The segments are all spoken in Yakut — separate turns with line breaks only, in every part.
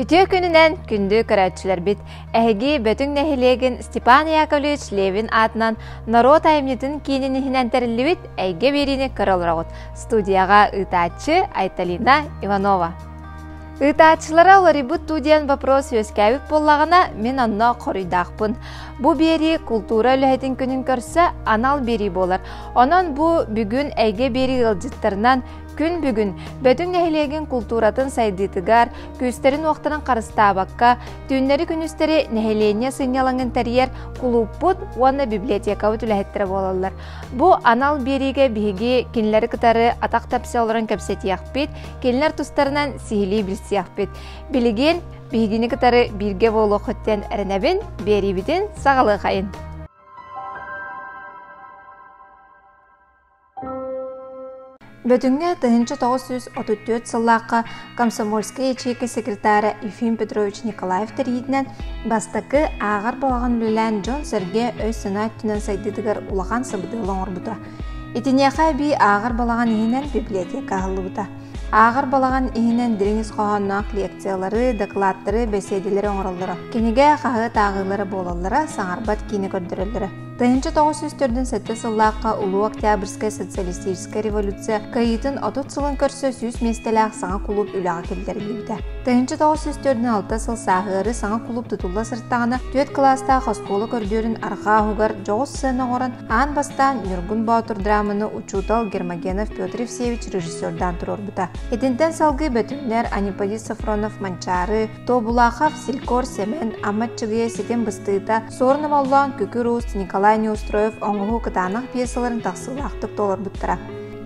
Үтүө күнүнэн күндү көрөөччүлэрбит! Эһиги Бөтүҥ нэһилиэгин Степан Яковлевич Левин аатынан норуот айымньытын киинин иһинэн тэриллибит Эйгэ биэриини көрө олороҕут. Студияҕа ыытааччы Айталина Иванова. Ыытааччылара уларыйбыт дуу диэн вопрос үөскээбит буоллаҕына, мин онно хоруйдаахпын. Бу биэрии култуура үлэһитин күнүн көрсө анал биэрии буолар. Онон бу бүгүн эйгэ биэрии ыалдьыттарынан күн бүгүн Бөтүҥ нэһилиэгин култууратын сайдыытыгар, күүстэрин-уохтарын харыстаабакка, түүннэри-күнүстэри нэһилиэнньэ сынньалаҥын тэрийэр кулууппут уонна библиотекабыт үлэһиттэрэ буолаллар. Бу анал биэриигэ биһиги кинилэри кытары атах тэпсэ олорон кэпсэтиэхпит, кинилэр тустарынан сиһилии билсиэхпит. Билигин биһигини кытары бииргэ буолуоххут диэн эрэнэбин, биэриибитин саҕалыахайын. Бөтүҥҥэ 1934 сыллаахха комсомольскай ячейка секретара Ефим Петрович Николаев тэрийиитинэн бастакы ааҕар балаҕан үлэлээн дьон-сэргэ өй-санаа өттүнэн сайдыытыгар улахан сабыдыал оҥорбута. Итиниэхэ эбии ааҕар балаҕан иһинэн библиотека аһыллыбыта. Ааҕар балаҕан иһинэн дириҥ ис хоһоонноох лекциялары, докладтары, бэсиэдэлэри оҥороллоро. Кинигэ, хаһыат ааҕыылара буолаллара, саҥарбат киинэ көрдөрөллөрө. 1947 сыллаахха Улуу Октябрьскай социалистическай революция кыайыытын 30 сылын көрсө 100 миэстэлээх саҥа кулууп үлэҕэ киллэриллибитэ. 1946 сыл сааһыары саҥа кулууп тутулла сырыттаҕына, түөрт кылаастаах оскуола көрдүөрүн арҕаа уһугар дьоҕус сыана оҥорон, аан бастаан Ньургун Боотур драманы учуутал Гермогенов Петр Евсеевич режиссердаан туруорбута. Итинтэн салгыы Бөтүҥнэр Аниподий Софронов Манчаары, Тобулахов, Селькор Сэмэн, Амма Аччыгыйа ситим быстыыта, Суорун Омоллоон, Күкүр Уус, Николай Неустроев оҥоһуу кытаанах пьесаларын тахсыылаахтык толорбуттара.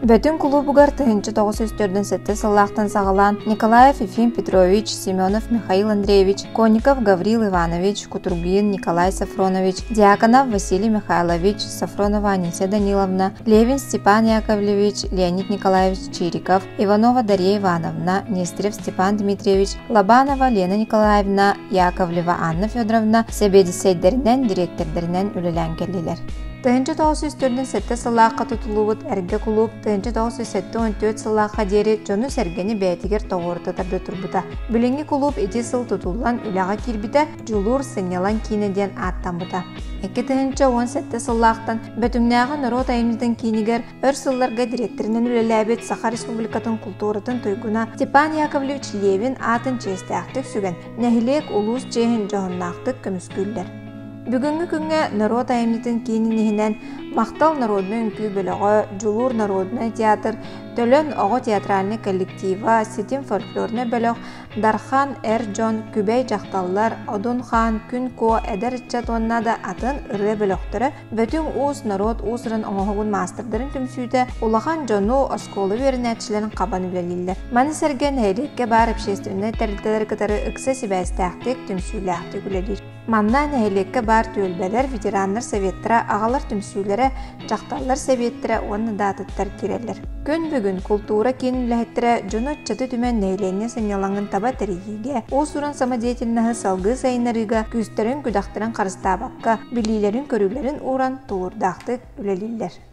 Бөтүҥ кулуубугар 1947 сыллаахтан саҕалаан Николаев Ефим Петрович, Семенов Михаил Андреевич, Конников Гаврил Иванович, Кутургин Николай Софронович, Дьяконов Василий Михайлович, Софронова Анисия Даниловна, Левин Степан Яковлевич, Леонид Николаевич Чириков, Иванова Дарья Ивановна, Нестерев Степан Дмитриевич, Лобанова Лена Николаевна, Яковлева Анна Федоровна сэбиэдиссэйдэринэн, дириэктэрдэринэн үлэлээн кэллилэр. 1947 сыллаахха тутуллубут эргэ кулууп 1974 сыллаахха диэри дьону-сэргэни бэйэтигэр тоҕуорута тарда турбута. Билиҥҥи кулууп ити сыл тутуллан үлэҕэ киирбитэ, Дьулуур сынньалаҥ киинэ диэн ааттаммыта. 2017 сыллаахтан Бөтүҥнээҕи норуот айымньытын киинигэр Өр сылларга дириэктэринэн үлэлээбит Саха Республикатын култууратын туйгуна Степан Яковлевич Левин аатын чиэстээхтик сүгэн, нэһилиэк, улуус чиэһин дьоһуннаахтык көмүскүүллэр. Бүгүҥҥү күҥҥэ норуот айымньытын киинин иһинэн Махтал народнай үҥкүү бөлөҕө, Дьулуур народнай театр, Төлөн оҕо театральнай коллектива, Ситим фольклорнай бөлөх, Дархан эр дьон, Күбэй дьахталлар, Одун хаан, Күн Куо эдэр ыччат уонна да атын ырыа бөлөхтөрө Бөтүҥ уус норуот уус-уран оҥоһугун маастардарын түмсүүтэ улахан дьону, оскуола үөрэнээччилэрин хабан үлэлииллэр. Маны сэргэ нэһилиэккэ баар общественнай тэрилтэлэри кытары ыкса сибээстээхтик, түмсүүлээхтик үлэлиир. Манна нэһилиэккэ баар түөлбэлэр, ветераннар советтара, аҕалар түмсүүлэрэ, дьахталлар сэбиэттэрэ уонна да атыттар киирэллэр. Күн бүгүн култуура киин үлэһиттэрэ дьону ыччаты түмэн нэһилиэнньэ сынньалаҥын таба тэрийиигэ, уус-уран самодеятельноһы салгыы сайыннарыыга күүстэрин-күдэхтэрин харыстаабакка, билиилэрин-көрүүлэрин ууран тулуурдаахтык үлэлииллэр.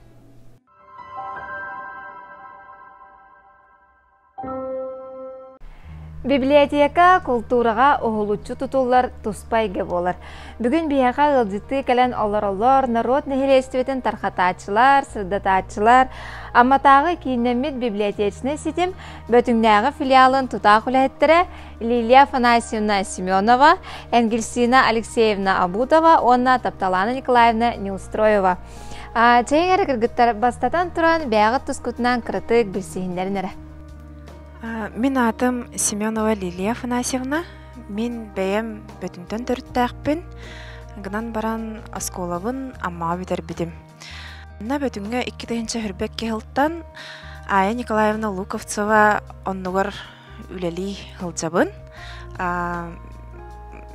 Библиотека култуураҕа уһулуччу тутуллар туспа эйгэ буолар. Бүгүн биһиэхэ ыалдьыттыы кэлэн олороллор норуот нэһилиэстибэтин тархатааччылар, сырдатааччылар, Амматааҕы кииннэммит библиотечнай ситим Бөтүҥнээҕи филиалын тутаах үлэһиттэрэ Лилия Афанасьевна Семенова, Энгельсина Алексеевна Абутова уонна Тапталана Николаевна Неустроева. Чэйиҥ эрэ кыргыттар, бастатан туран бэйэҕит тускутунан кыратык билсиһиннэрин эрэ.
Мин аатым Семенова Лилия Афанасьевна. Мин бэйэм Бөтүнтэн төрүттээхпин. Гынан баран оскуолабын Аммаҕа бүтэрбитим. Манна Бөтүҥҥэ 2022 сылтан Ая Николаевна Луковцева оннугар үлэлии сылдьабын.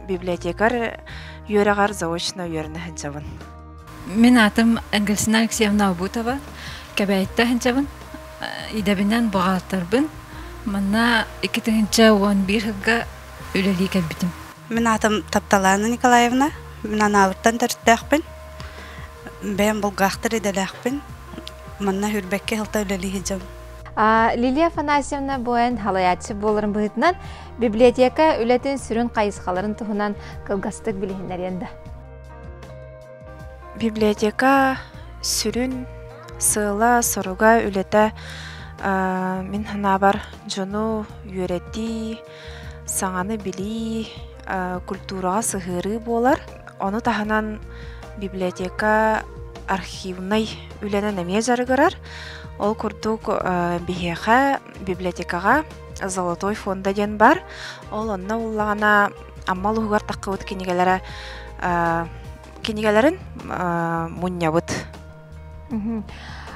Библиотекарь үөрэҕэр заочно үөрэнэ сылдьабын.
Мин аатым Энгельсина Алексеевна Обутова. Кэбээйиттэ сылдьабын. Идэбинэн бухгалтарбын. Манна 2011 сылга үлэлии кэлбитим.
Мин аатым Тапталаана Николаевна. Мин Анаабыртан төрүттээхпин. Бэйэм булгаахтар идэлээхпин. Манна Хүрбэккэ сылта үлэлии сылдьабын.
Лилия Афанасьевна Боэн халайааччы буоларын быһыытынан библиотека үлэтин сүрүн хайысхаларын туһунан кылгастык билиһиннэриэн да.
Библиотека сүрүн сыала-соруга, үлэтэ мин санаабар дьону үөрэтии, саҥаны билии, культураҕа сыһыарыы буолар. Ону таһынан библиотека архивнай үлэнэн эмиэ дьарыгырар. Ол курдук биһиэхэ библиотекаҕа Золотой фонда диэн бар. Ол онно буллаҕына Амма улууһугар таххыбыт кинигэлэрэ кинигэлэрин мунньабыт.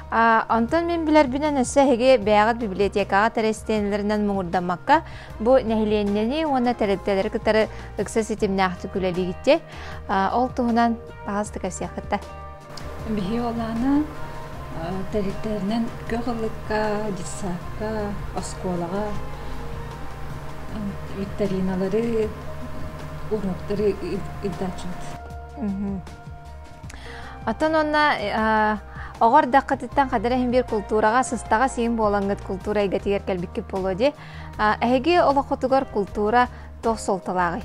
Онтон мин билэрбинэн өссө эһиги бэйэҕит библиотекаҕа тэрэстиэнэлэринэн муҥурдаммакка бу нэһилиэнньэни уонна тэрилтэлэри кытары ыкса ситимнээхтик үлэлиигит Ол туһунан аҕас да кэпсиэххит да.
Биһи олаана тэрилтэлэринэн көх ыллыкка, детсадка, оскуолаҕа викториналары, уруоктары ыытааччыбыт.
Оттон онно оҕо эрдэххититтэн хадара иһин биир култуураҕа сыстаҕас иин буолаҥҥыт култуура эйгэтигэр кэлбиккит буолуо дии. Эһиги олоххутугар култуура туох суолталааҕый?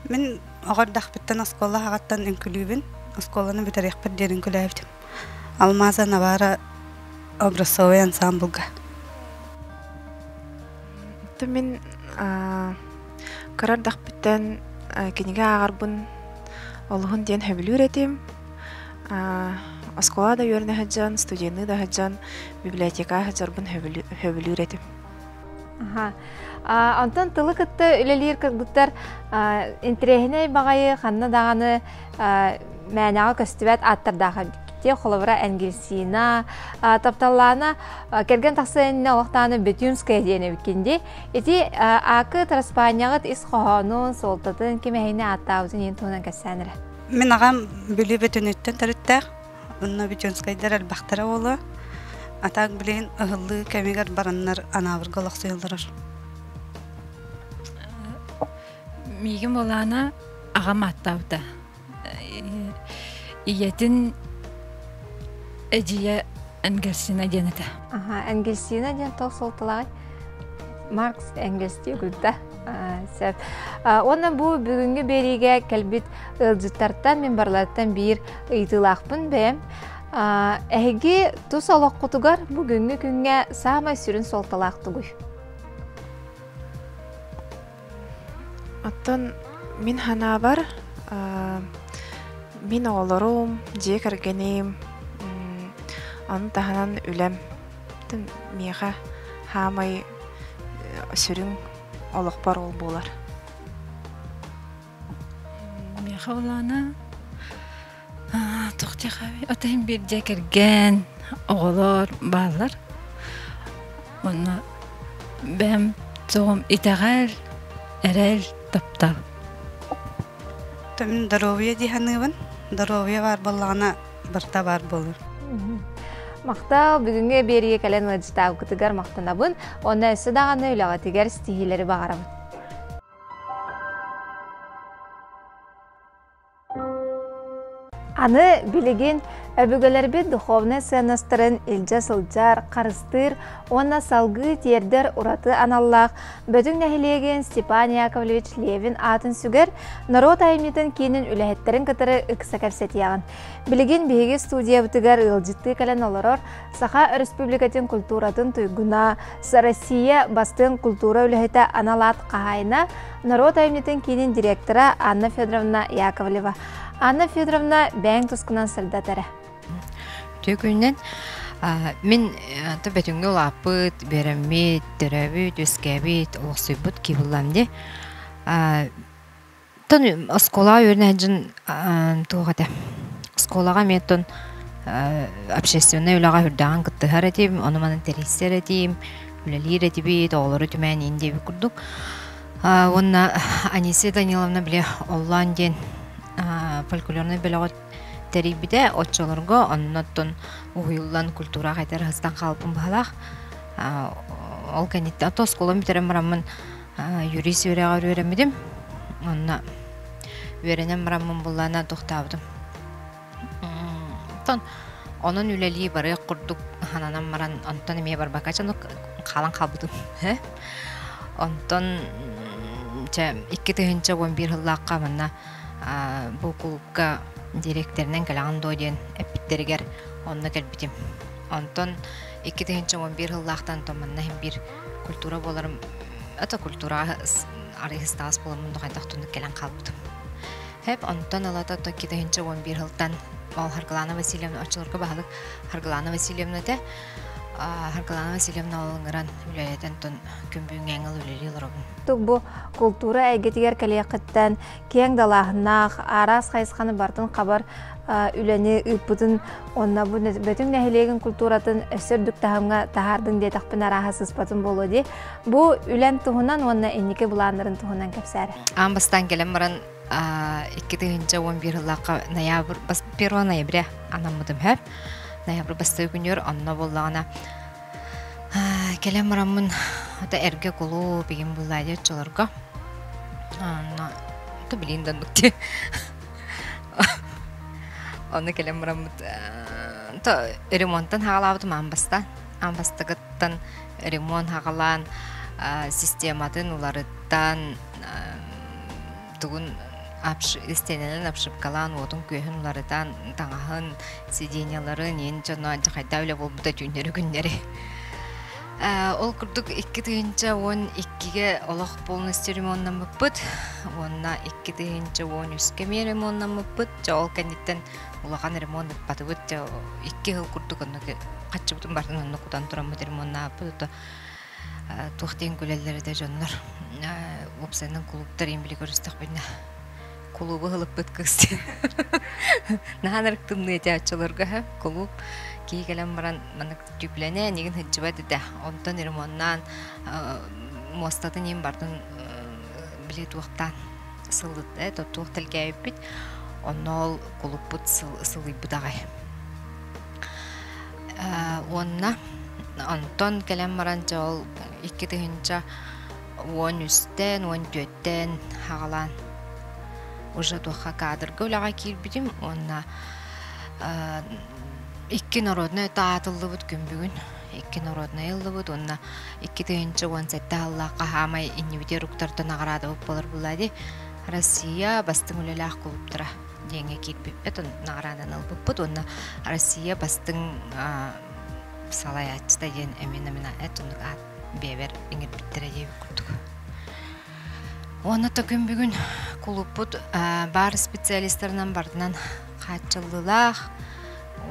Мин оҕо эрдэхпиттэн оскуола аҕаттан үҥкүлүүбүн. Оскуоланы бүтэриэхпэр диэри үҥкүлээбитим. Алмаза Навара образцовай ансаамбылга.
Мин кыра эрдэхпиттэн кинигэ ааҕарбын олуһун диэн сөбүлүүр этим. Оскуола да үөрэнэ сылдьан, студенныы да сылдьан библиотекаҕа сылдьарбын сөбүлүүр этим.
Онтон тылы кытта үлэлиир кыргыттар интэриэһинэй баҕайы ханна даҕаны мээнэҕэ көстүбэт ааттардаах эбиккит. Холобура, Энгельсина, тапталлаана кэргэн тахсыан иннинэ олохтоона Бетюнская диэн эбиккин дии. Ити аакы траспаанньаҕыт ис хоһоонун, суолтатын ким эһини ааттаабытын иһин туһунан кэпсээн эрэ.
Мин аҕам Бүлүү Бөтүнүттэн төрүттээх. Онно Бетюнскайдар элбэхтэрэ буолуо. А так билигин ыһыллыы кэмигэр бараннар Анаабырга олохсуйаллар.
Миигин буолаана аҕам ааттаабыта. Ийэтин эдьиийэ Энгельсина диэн этэ.
Аха, Энгельсина диэн туох суолталааҕый? Маркс Энгельс дии күлтэ. Сөп. Уонна бу бүгүҥҥү биэриигэ кэлбит ыалдьыттартан мин барыларыттан биир ыйытыылаахпын бэйэм. Эһиги тус олоххутугар бүгүҥҥү күҥҥэ саамай сүрүн суолталаах тугуй?
Оттон мин санаабар, мин оҕолорум, дьиэ кэргэним, ону таһынан үлэм миэхэ хаамай сүрүн олохпор ол буолар.
Миэхэ улаана туох диэхэ отайым биир дьиэ кэргэн, оҕолор бааллар. Уонна бэйэм суоҕум итэҕэл, эрэл, таптал.
Мин доруобуйа дии саныыбын. Доруобуйа баар буоллаҕына барыта баар буолар.
Махтал бүгүҥҥү биэриигэ кэлэн ыалдьытаабыккытыгар махтанабын. Уонна өссө даҕаны үлэҕитигэр ситиһиилэри баҕарабын. Аны билигин өбүгэлэрбит духовнай сыаннастарын илдьэ сылдьар, харыстыыр уонна салгыы тиэрдэр ураты аналлаах Бөтүҥ нэһилиэгин Степан Яковлевич Левин аатын сүгэр норуот айымньытын киинин үлэһиттэрин кытары ыкса кэпсэтиэҕин. Билигин биһиги студиябытыгар ыалдьыттыы кэлэн олорор Саха Өрөспүүбүлүкэтин культуратын туйгуна, Россия бастыҥ культура үлэһитэ анал аат хаһаайына, норуот айымньытын киинин директора Анна Федоровна Яковлева. Анна Федоровна бэйэҥ тускунан сырдат эрэ.
Үтүө күнүнэн мин бөтүҥҥэ улааппыт, үөрэммит, төрөөбүт, үөскээбит, олохсуйбут киһи буоллаҕым дии. Оттон оскуолаҕа үөрэнэ сылдьан туох этэ, оскуолаҕа эмиэ оттон общественнай үлэҕэ сүрдээҕин кыттыһар этим, ону-маны тэрийсэр этим, үлэлиир этибит, оҕолору түмээн иин диэбит курдук. Уонна Анисия Даниловна били Оллоон диэн фольклорнай бөлөҕү тэрийбитэ, оччолорго онно оттон уһуйуллан культураҕа этэр ыһыстан хаалбын быһалаах. Ол кэнниттэн ото оскуолам бүтэрэн бараммын юрист үөрэҕэр үөрэммитим. Онно үөрэнэн бараммын буллаана тохтообутум. Онтон онон үлэлии барыах курдук сананан баран онтон эмиэ барбакка дьону хаалан хаалбытым. Онтон чэ 2011 сыллаахха манна бу кулуупка дириэктэринэн кэлэҕин дуо диэн эппиттэригэр онно кэлбитим. Онтон 2011 сыллаахтан онтон манна иһин биир культура буоларым это культураҕа арыйыстаҕас буоламмын хайдах туннук кэлэн хаалбытым. Хэп онтон ылата 2011 сылтан ол Харгылана Васильевна оччолорго баһылык Харгылана Васильевна этэ. Харгылана Васильевна ол ыҥыран үлэлэтэн тон күн бүгүҥҥэ эҥил үлэлии олоробун.
Тук бу култуура эйгэтигэр кэлиэххиттэн киэҥ далааһыннаах, араас хайысханы барытын хабар үлэни ыыппытын уонна бу Бөтүҥ нэһилиэгин культуратын өссө үрдүк таһымҥа таһаардыҥ диэтэхпинэ арааһа сыспатын буолуо дии. Бу үлэн туһунан уонна инники былааннарын туһунан кэпсээрэ.
Аан бастаан кэлэн баран 2011 сыллаахха ноябрь, 1 ноября анаммытым хөп. Ноябрь бастакы күнүгэр онно буоллаҕына кэлэн бараммын ата эргэ кулууп игин буллаа диэт оччолорго. Онно то билин да оннук дии. Онно кэлэн бараммыт то ремонтан хаалаабытым аан бастаан. Аан бастакыттан ремонт хаҕалаан систематын уларыттан тугун истиэнэнэн обшивкалаан уотун-күөһүн уларытан таҥаһын сиденьеларын иин дьоно дьахайдаа үлэ буолбута түүннэри-күннэри ол курдук 2012-гэ олох полностью ремоннаммыппыт уонна 2013-кэ эмиэ ремоннаммыппыт дьэ ол кэнниттэн улахан ремонт ыппатыбыт дьэ икки сыл курдук онно хаччыбытын барытын онно кутан тураммыт ремоннаабыппыт ото туох диэн күлэллэр этэ дьоннор уопсайынан кулууптар иин били көрүстэхпинэ кулуубу ылыппыт кыыс диэн наһаа нарык тымныы этэ оччолорго кулууп киһи кэлэн баран маннык түплэнэ эйигин сылдьыбат этэ онтон ремоннаан муостатын иин бартын били туохтаан сылытта туох тэлгээбиппит онно ол кулуппут сылыйбыт аҕай Уонна онтон кэлэн баран дьэ ол 2013-тэн, 14-тэн хаҕалаан уже туохха кадрга үлэҕэ киирбитим уонна икки народнай таатыллыбыт күн бүгүн икки народнай ыллыбыт уонна 2017 сыллаахха хаамай иннибитигэр уктартан наҕараадабыт буолар буолла дии Россия бастыҥ үлэлээх кулууптара диэҥҥэ киирбиппит наҕарааданы ылбыппыт уонна Россия бастыҥ салайааччыта диэн эмиэ номинация оннук аат бэйэбэр иҥэрбиттэрэ диэбит курдук. Уонна то күн бүгүн кулууппут баар специалистарынан барытынан хааччыллыылаах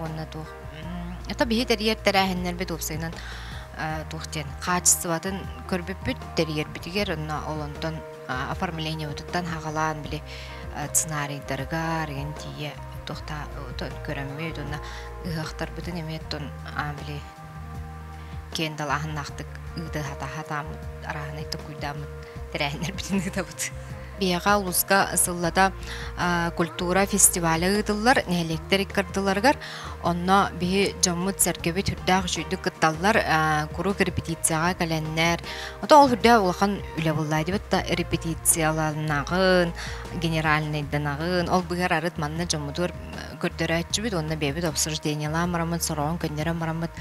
уонна туох это биһи тэрийэр тэрээһиннэрбит уопсайынан туох диэн хаачыстыбатын көрбүппүт тэрийэрбитигэр онно ол онтон оформлениебытыттан хаҕалаан били сценарийдарыгар игин тиийэ туохта көрөммүт уонна ыһыахтарбытын эмиэ оттон били киэн далааһыннаахтык ыыта хатааммыт арааһынай токуйдааммыт тэрээһиннэрбитин ыытабыт. Биһиэхэ улууска сыллата культура фестиваля ыытыллар нэһилиэктэр иккардыларыгар. Онно биһи дьоммут-сэргэбит үрдээх үчүгдүк кытталлар, куруук репетицияҕа кэлэннэр. Ото ол үрдээх улахан үлэ буолла дибит да репетицияланаҕын, генеральнайданаҕын, ол быһар арыт манна дьоммутугар көрдөрөөччүбүт уонна бэйэбит обсуждениелаан бараммыт, сороҕун көннөрөн бараммыт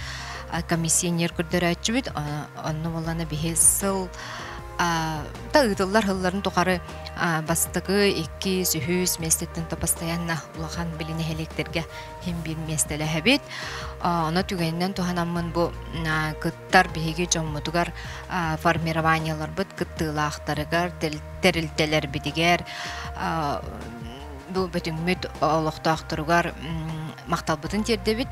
комиссионер көрдөрөөччүбүт. Онно буоллана биһи сыл та ыытыллар сылларын тухары бастакы, иккис, үһүс миэстэттэн то постоянно улахан били нэһилиэктэргэ иһин биир миэстэлэһэбит. Ону түгэнинэн туһанаммын бу кыттар биһиги дьоммутугар формированиеларбыт кыттыылаахтарыгар, тэрилтэлэрбитигэр бу бөтүҥмүт олохтоохторугар махталбытын тиэрдэбит.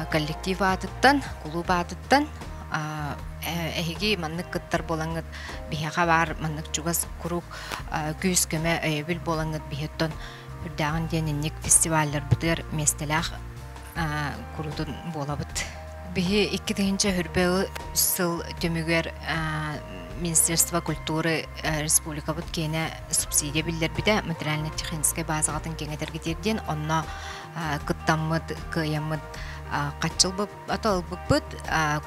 Коллектив аатыттан, кулууп аатыттан эһиги маннык кыттар буолаҥҥыт биһиэхэ баар маннык чугас куруук күүс-көмө өйөбүл буолаҥҥыт биһиттэн үрдээҕин диэн инник фестивалларбытыгар миэстэлээх куруутун буолабыт. Биһи 2000 сыл түмүгэр Министерство культуры республикабыт киэнэ субсидия биллэрбитэ материально-техническэй базаҕатын кэҥэтэргэ диэн онно кыттаммыт, кыайаммыт. Хаччыл ата ылбыппыт,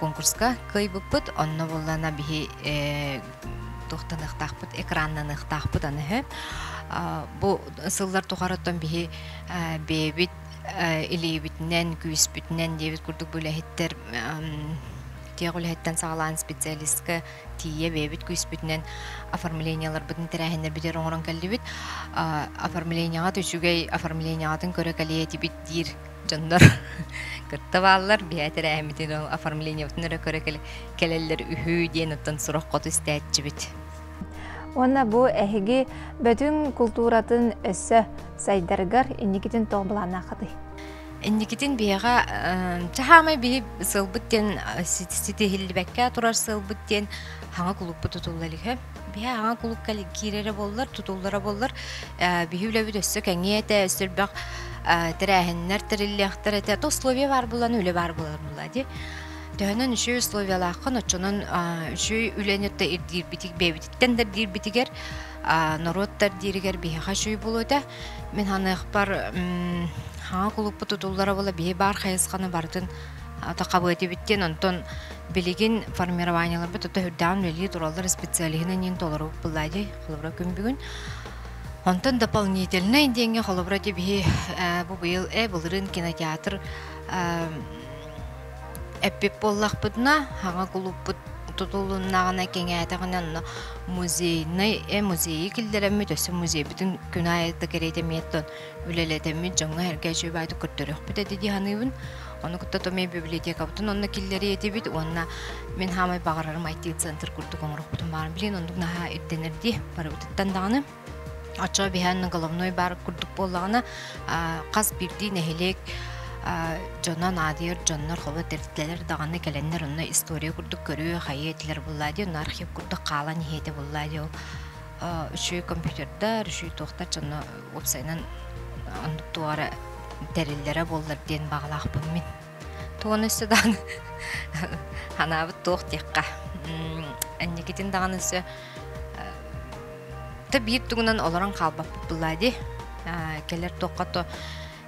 конкурска кыайбыппыт, онно буоллана биһи туохтаныахтаахпыт, экраннаныахтаахпыт аны Бу сыллар тухарыттан биһи бэйэбит илиибитинэн, күүспүтүнэн диэбит курдук бу үлэһиттэр тиэх үлэһиттэн саҕалаан специалистка тиийэ бэйэбит күүспүтүнэн оформлениеларбытын тэрээһиннэрбитигэр оҥорон кэллибит. Оформлениеҕа үчүгэй оформлениеҕытын көрө кэлиэ этибит диир дьоннор кытта бааллар. Биһээ тэрээһиммитин оформлениебытын эрэ көрө кэлэллэр үһү диэн оттон сурах хоту истээччибит.
Уонна бу эһиги Бөтүҥ култууратын өссө сайдарыгар инникитин тоҕо былааннааххытый?
Инникитин биһиэхэ чаһаамай биһи сыалбыт диэн ситиһиллибэккэ турар сыалбыт диэн хаҥа кулууппут тутулла илик. Биһи хаҥа кулуупка киирэрэ буоллар, тутуллара буоллар, биһи үлэбит өссө кэҥиэ этэ, өссө элбэх тэрээһиннэр тэриллиэхтэр этэ. То условия баар буолан үлэ баар буолар буолла дии. Төһөнөн үчүгэй условиялааххын, оччонон үчүгэй үлэни ирдиирбитиг бэйэбититтэн да ирдиирбитигэр норуоттар дииригэр биһиэхэ үчүгэй буолуо этэ. Мин ханыахпар хаҥа кулууппут тутуллара буола биһи баар хайысханы барытын тахабыа этибит диэн онтон билигин формированиеларбыт ото үрдэҕин үлэлии тураллар специалиһынан иин толору булла дии холобура күн бүгүн онтон дополнительнай диэҥҥэ холобура ди биһи бу быйыл былырыын кинотеатр Эппит буоллахпытына, хаҥа кулууппут тутулуннаҕына, кэҥээтэҕинэ онно музейнай музейы киллэрэммит, өссө музейбытын күн аайы да кэриэтэ эмиэ үлэлэтэммит дьоҥҥо эргэ үчүгэй баайдык көрдөрүөхпүт этэ дии саныыбын. Ону кытта томей библиотекабытын онно киллэриэ этибит уонна мин хаамай баҕарарым IT-центр курдук оҥоруохпутун баҕарам. Билигин оннук наһаа ирдэнэр дии барыбытыттан даҕаны. Оччоҕо биһиэнэ головной бар курдук буоллаҕына, хас биирдии нэһилиэк дьоно наадыйар дьоннор холо тэрилтэлэр даҕаны кэлэннэр онно история курдук көрүө хайыа этилэр буоллаа дии, онно архив курдук хаалан иһиэ этэ буоллаа дии ол үчүгэй компьютердар, үчүгэй туохтар дьоно уопсайынан оннук туох эрэ тэриллэрэ буоллар диэн баҕалаахпын мин. Тугун өссө даҕаны ханаабыт туох диэххэ инникитин даҕаны өссө Та биир тугунан олорон хаалбаппыт буллаа дии. Кэлэр туохха то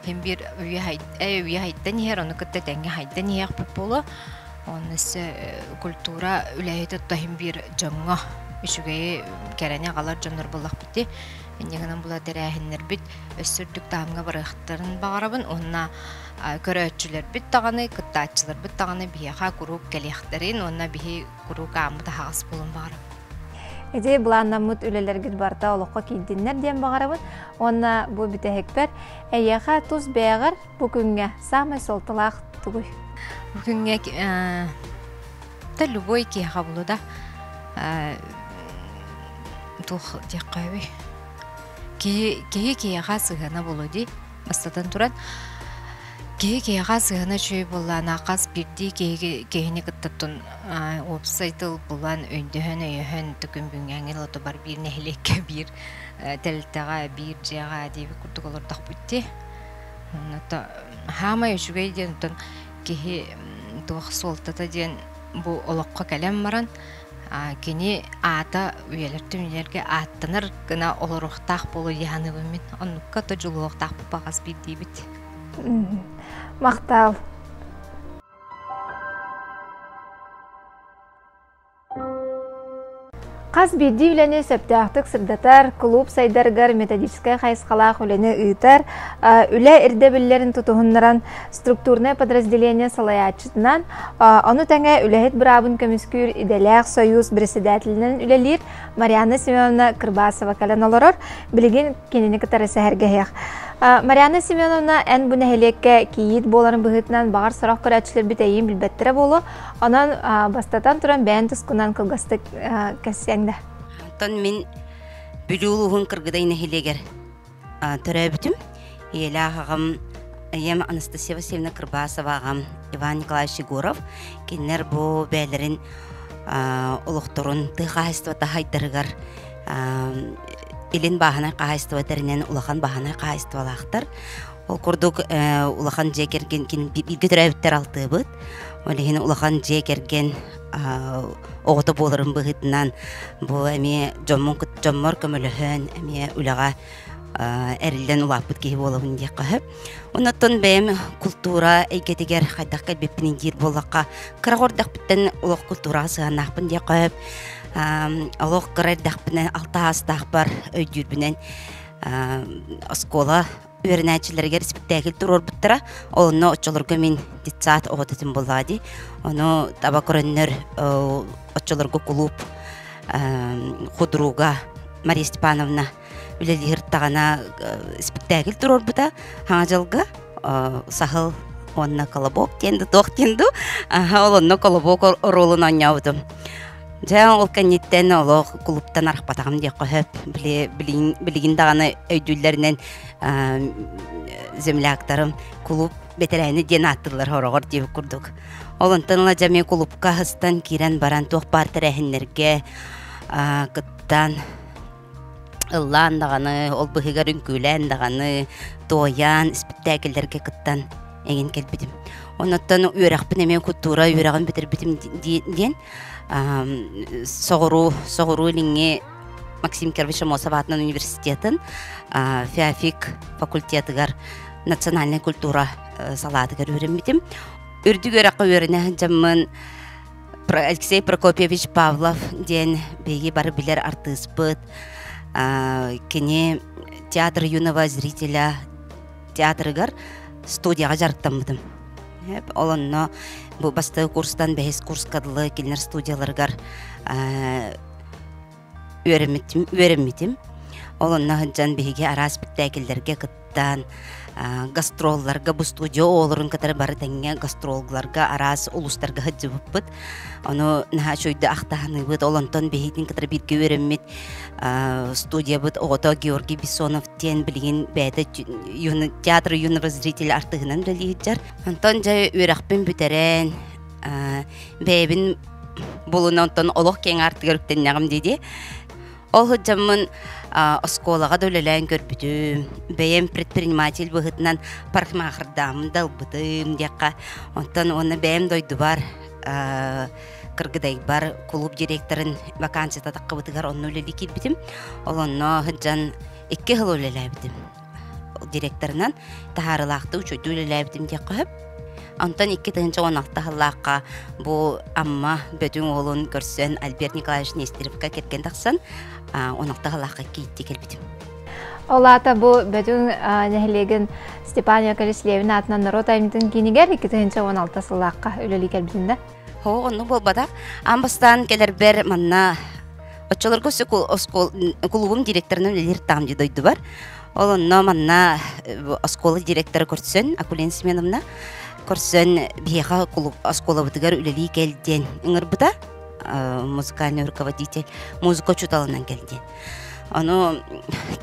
һин биир үйэ үйэ хайдан иһэр, ону кытта тэҥҥэ хайдан иһиэхпит буолуо. Онно өссө культура үлэһитэ то һин биир дьоҥҥо үчүгэйи кэрэни аҕалар дьоннор буоллахпыт дии. Инньэ гынан була тэрээһиннэрбит өссө үрдүк таһымҥа барыахтарын баҕарабын уонна көрөөччүлэрбит даҕаны, кыттааччыларбыт даҕаны биһиэхэ куруук кэлиэхтэрин уонна биһи куруук ааммыт аһаҕас буолуон баҕарабын.
Ити былааннаммыт үлэлэргит барыта олоххо киирдиннэр диэн баҕарабын. Уонна бу бүтэһикпэр эйиэхэ тус бэйэҕэр бу күҥҥэ саамай суолталаах тугуй?
Бу күҥҥэ да любой киһиэхэ булу да туох диэххэ киһи киһи киһиэхэ сыһыана буолуо дии бастатан туран Киһи киһиэхэ сыһыана үчүгэй буоллаҕына, хас биирдии киһи киһини кытта уопсай тыл булан, өйдөһөн, өйөһөн күн бүгүҥҥэ лотубар биир нэһилиэккэ, биир тэрилтэҕэ, биир дьиэҕэ диэбит курдук олордохпут дии. Онно хаамай үчүгэй диэн оттон киһи туох суолтата диэн бу олоххо кэлэн баран кини аата үйэлэртэн үйэлэргэ ааттанар гына олоруохтаах буолуо дии саныыбын мин. Оннукка то дьулуһуохтаахпыт баҕас биирдиибит.
Махтал. Хас биирдии үлэни сөптөөхтүк сырдатар, кулууп сайдарыгар методическай хайысхалаах үлэни ыытар, үлэ ирдэбиллэрин тутуһуннаран структурнай подразделение салайааччытынан, ону тэҥэ үлэһит быраабын көмүскүүр идэлээх сойуус председателинэн үлэлиир Марианна Семеновна Кырбасова кэлэн олорор. Билигин кинини кытары сэһэргэһиэх. Марианна Семеновна, эн бу нэһилиэккэ кийиит буоларын быһыытынан баҕар сорох көрөөччүлэрбит эйиин билбэттэрэ буолуо. Онон бастатан туран бэйэн тускунан кылгастык кэссиэҥ да.
Онтон мин Бүлүү улууһун Кыргыдай нэһилиэгэр төрөөбүтүм. Ийэлээх аҕам ийэм Анастасия Васильевна Кырбасова аҕам Иван Николаевич Егоров. Кинилэр бу бэйэлэрин олохторун тыа хаһаайыстыбата хайдарыгар илин бааһынай хаһаайыстыба тэринэн улахан бааһынай хаһаайыстыбалаахтар. Ол курдук улахан дьиэ кэргэн бииргэ төрөөбүттэр алтыабыт. Ол иһин улахан дьиэ кэргэн оҕото буоларын быһыытынан бу эмиэ дьоммун дьоммор көмөлөһөн эмиэ үлэҕэ Эриллэн улааппыт киһи буолабын диэххэ сөп. Оннуттан бэйэм култуура эйгэтигэр хайдах кэлбиппин диир буоллахха, кыра эрдэхпиттэн олох култуураҕа сыһыаннаахпын диэххэ сөп. Олох кыра эрдэхпинэ алта саастаахпар өйдүүрбүнэн оскуола үөрэнээччилэригэр испиктээкил туруорбуттара. Онно оччолорго мин детсад оҕото этим буоллаҕа дии. Ону таба көрөннөр оччолорго кулууп худруга Мария Степановна үлэлиир таҕана испиктээкил туруорбута. Хаҥа дьылга саһыл уонна колобок диэн да туох диэн дуу. Ол онно колобок оруолун оонньообутум. Дьэ, ол кэнниттэн олох кулууптан арахпатаҕым диэххэ сөп. Билигин даҕаны өйдүүллэринэн земляктарым кулууп бэтэрээнэ диэн ааттыыллар хороҕор диэбит курдук. Ол онтон ыла дьэ эмиэ кулуупка сыстан киирэн баран туох баар тэрээһиннэргэ кыттан ыллаан даҕаны, ол быһыгар үҥкүүлээн даҕаны, туойан, испиктээкиллэргэ кыттан эҥин кэлбитим. Оннуттан үөрэхпин эмиэ культура үөрэҕин бүтэрбитим диэн соҕуруу соҕуруу илиҥҥи Максим Кирович Амосов аатынан университетын ФИАФИК факультетыгар национальнай культура салаатыгар үөрэммитим. Үрдүк үөрэххэ үөрэнэ сылдьаммын Алексей Прокопьевич Павлов диэн биһиги бары билэр артыыспыт. Кини театр юного зрителя театрыгар студияҕа дьарыктаммытым. Ол онно бу бастакы курстан бэһис курска дылы кинилэр студияларыгар үөрэммитим, үөрэммитим. Ол онно сылдьан биһиги араас спектакльлэргэ кыттан, гастролларга бу студия оҕолорун кытары бары тэҥҥэ гастролларга араас улуустарга сылдьыбыппыт. Ону наһаа үчүгэйдик ахтаһаныыбыт. Ол онтон биһигитин кытары бииргэ үөрэммит студиябыт оҕото Георгий Бессонов диэн билигин бэйэтэ театр юного зрителя артыһынан үлэлии сылдьар. Онтон дьэ үөрэхпин бүтэрэн, бэйэбин булуна онтон олох киэҥ аартыгар үктэннэҕим дии Ол сылдьаммын оскуолаҕа да үлэлээн көрбүтүм. Бэйэм предприниматель быһыытынан парикмахердааммын да ылбытым диэххэ. Онтон уонна бэйэм дойдубар Кыргыдайбар кулууп директорын вакансията таххыбытыгар онно үлэлии киирбитим. Ол онно сылдьан 2 сыл үлэлээбитим. Директорынан таһаарыылаахтык үчүгэйдик үлэлээбитим диэххэ сөп. Онтон 2016 сыллаахха бу Амма Бөтүҥ уолун көрсөн Альберт Николаевич Нестеровка кэргэн тахсан 16 сыллаахха киирди кэлбитим.
Ол аата бу Бөтүҥ нэһилиэгин Степан Яковлевич Левин аатынан норуот айымньытын киинигэр 2016 сыллаахха үлэлии кэлбитин да?
Хоо, оннук буолбатах. Аан бастаан кэлэрбэр манна оччолорго кулуубум директорынан үлэлиир таам дии дойдубар. Ол онно манна оскуола директора көрсөн, Акулина Семеновна көрсөн биһиэхэ оскуолабытыгар үлэлии кэл диэн ыҥырбыта. Музыкальный руководитель, музыка учууталынан кэл диэн. Ону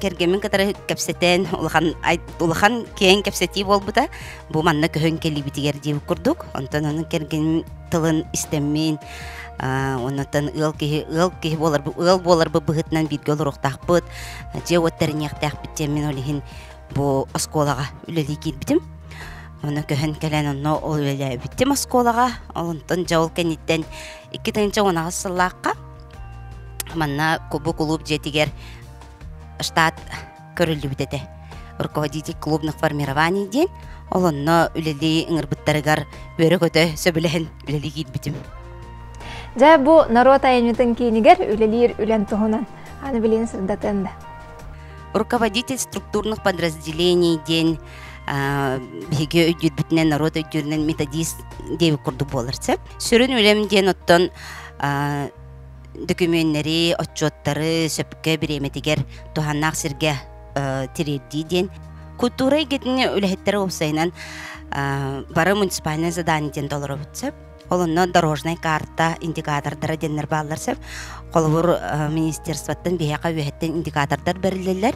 кэргэммин кытары кэпсэтэн, улахан, улахан киэҥ кэпсэтии буолбута. Бу манна көһөн кэлиибитигэр диэбит курдук. Онтон ону кэргэним тылын истэммин, оннуттан ыал киһи ыал киһи буолар ыал буоларбыт быһыытынан бииргэ олоруохтаахпыт, дьиэ-уот тэриниэхтээхпит диэммин ол иһин бу оскуолаҕа үлэлии киирбитим. Ону көһөн кэлэн онно ол үлэлээбитим оскуолаҕа. Онтон дьэ ол кэнниттэн 2018 сыллаахха Манна бу кулууп дьиэтигэр штат көрүллүбүт этэ. Руководитель клубных формирований диэн. Ол онно үлэлии ыҥырбыттарыгар үөрэ-көтө сөбүлэһэн үлэлии киирбитим.
Дьэ, бу норуот айымньытын киинигэр үлэлиир үлэн туһунан аны билигин сырдатыан да.
Руководитель структурных подразделений диэн биһиги өйдүүрбүтүнэн норуот өйдүүрүнэн методист диэбит курдук буолар сөп. Сүрүн үлэм диэн оттон дөкүмүөннэри, отчуоттары сөпкө бириэмэтигэр туһааннаах сиргэ тириэрдии диэн. Культура эйгэтин үлэһиттэрэ уопсайынан бары муниципальное задание диэн толоробут сөп. Ол онно дорожная карта индикатордара диэннэр бааллар сөп. Холобур, министерствоттан биһиэхэ үөһэттэн индикатордар бэриллэллэр.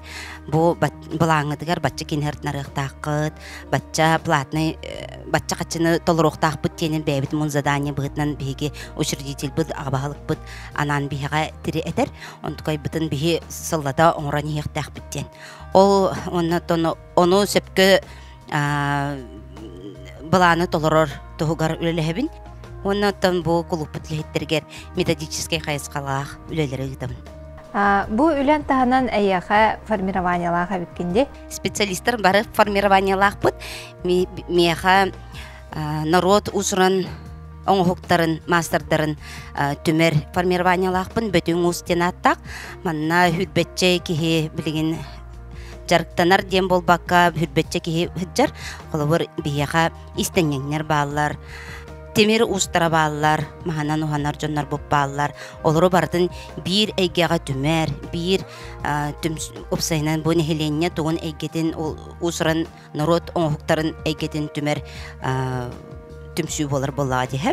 Бу былааҥҥытыгар бачча киниһэртнарыахтааххыт, бачча платный бачча хаччыны толоруохтаахпыт диэнин бэйэбит мун задание быһыытынан биһиги учредительбыт аҕа баһылыкпыт анаан биһиэхэ тири этэр онтукайбытын биһи сыллата оҥорон иһиэхтээхпит диэн ол уонна ону сөпкө былааны толорор туһугар үлэлэһэбин уонна оттон бу кулууппут үлэһиттэригэр методическай хайысхалаах үлэлэри ыытабын.
Бу үлэн таһынан эйиэхэ формированиелаах эбиккин дии?
Специалистар бары формированиелаахпыт. Миэхэ норуот уус-уран оҥоһуктарын, маастардарын түмэр формированиелаахпын. Бөтүҥ уус диэн ааттаах. Манна хүрбэччэ киһи билигин дьарыктанар диэн буолбакка, хүрбэччэ киһи сылдьар. Холобур, биһиэхэ истэнньэҥнэр бааллар, тимир уустара бааллар, маһынан уһанар дьоннор бааллар. Олору барытын биир эйгэҕэ түмэр, биир уопсайынан бу нэһилиэнньэ тугун эйгэтин уус-уран норуот оҥоһуктарын эйгэтин түмэр түмсүү буолар буоллаҕа диһэ.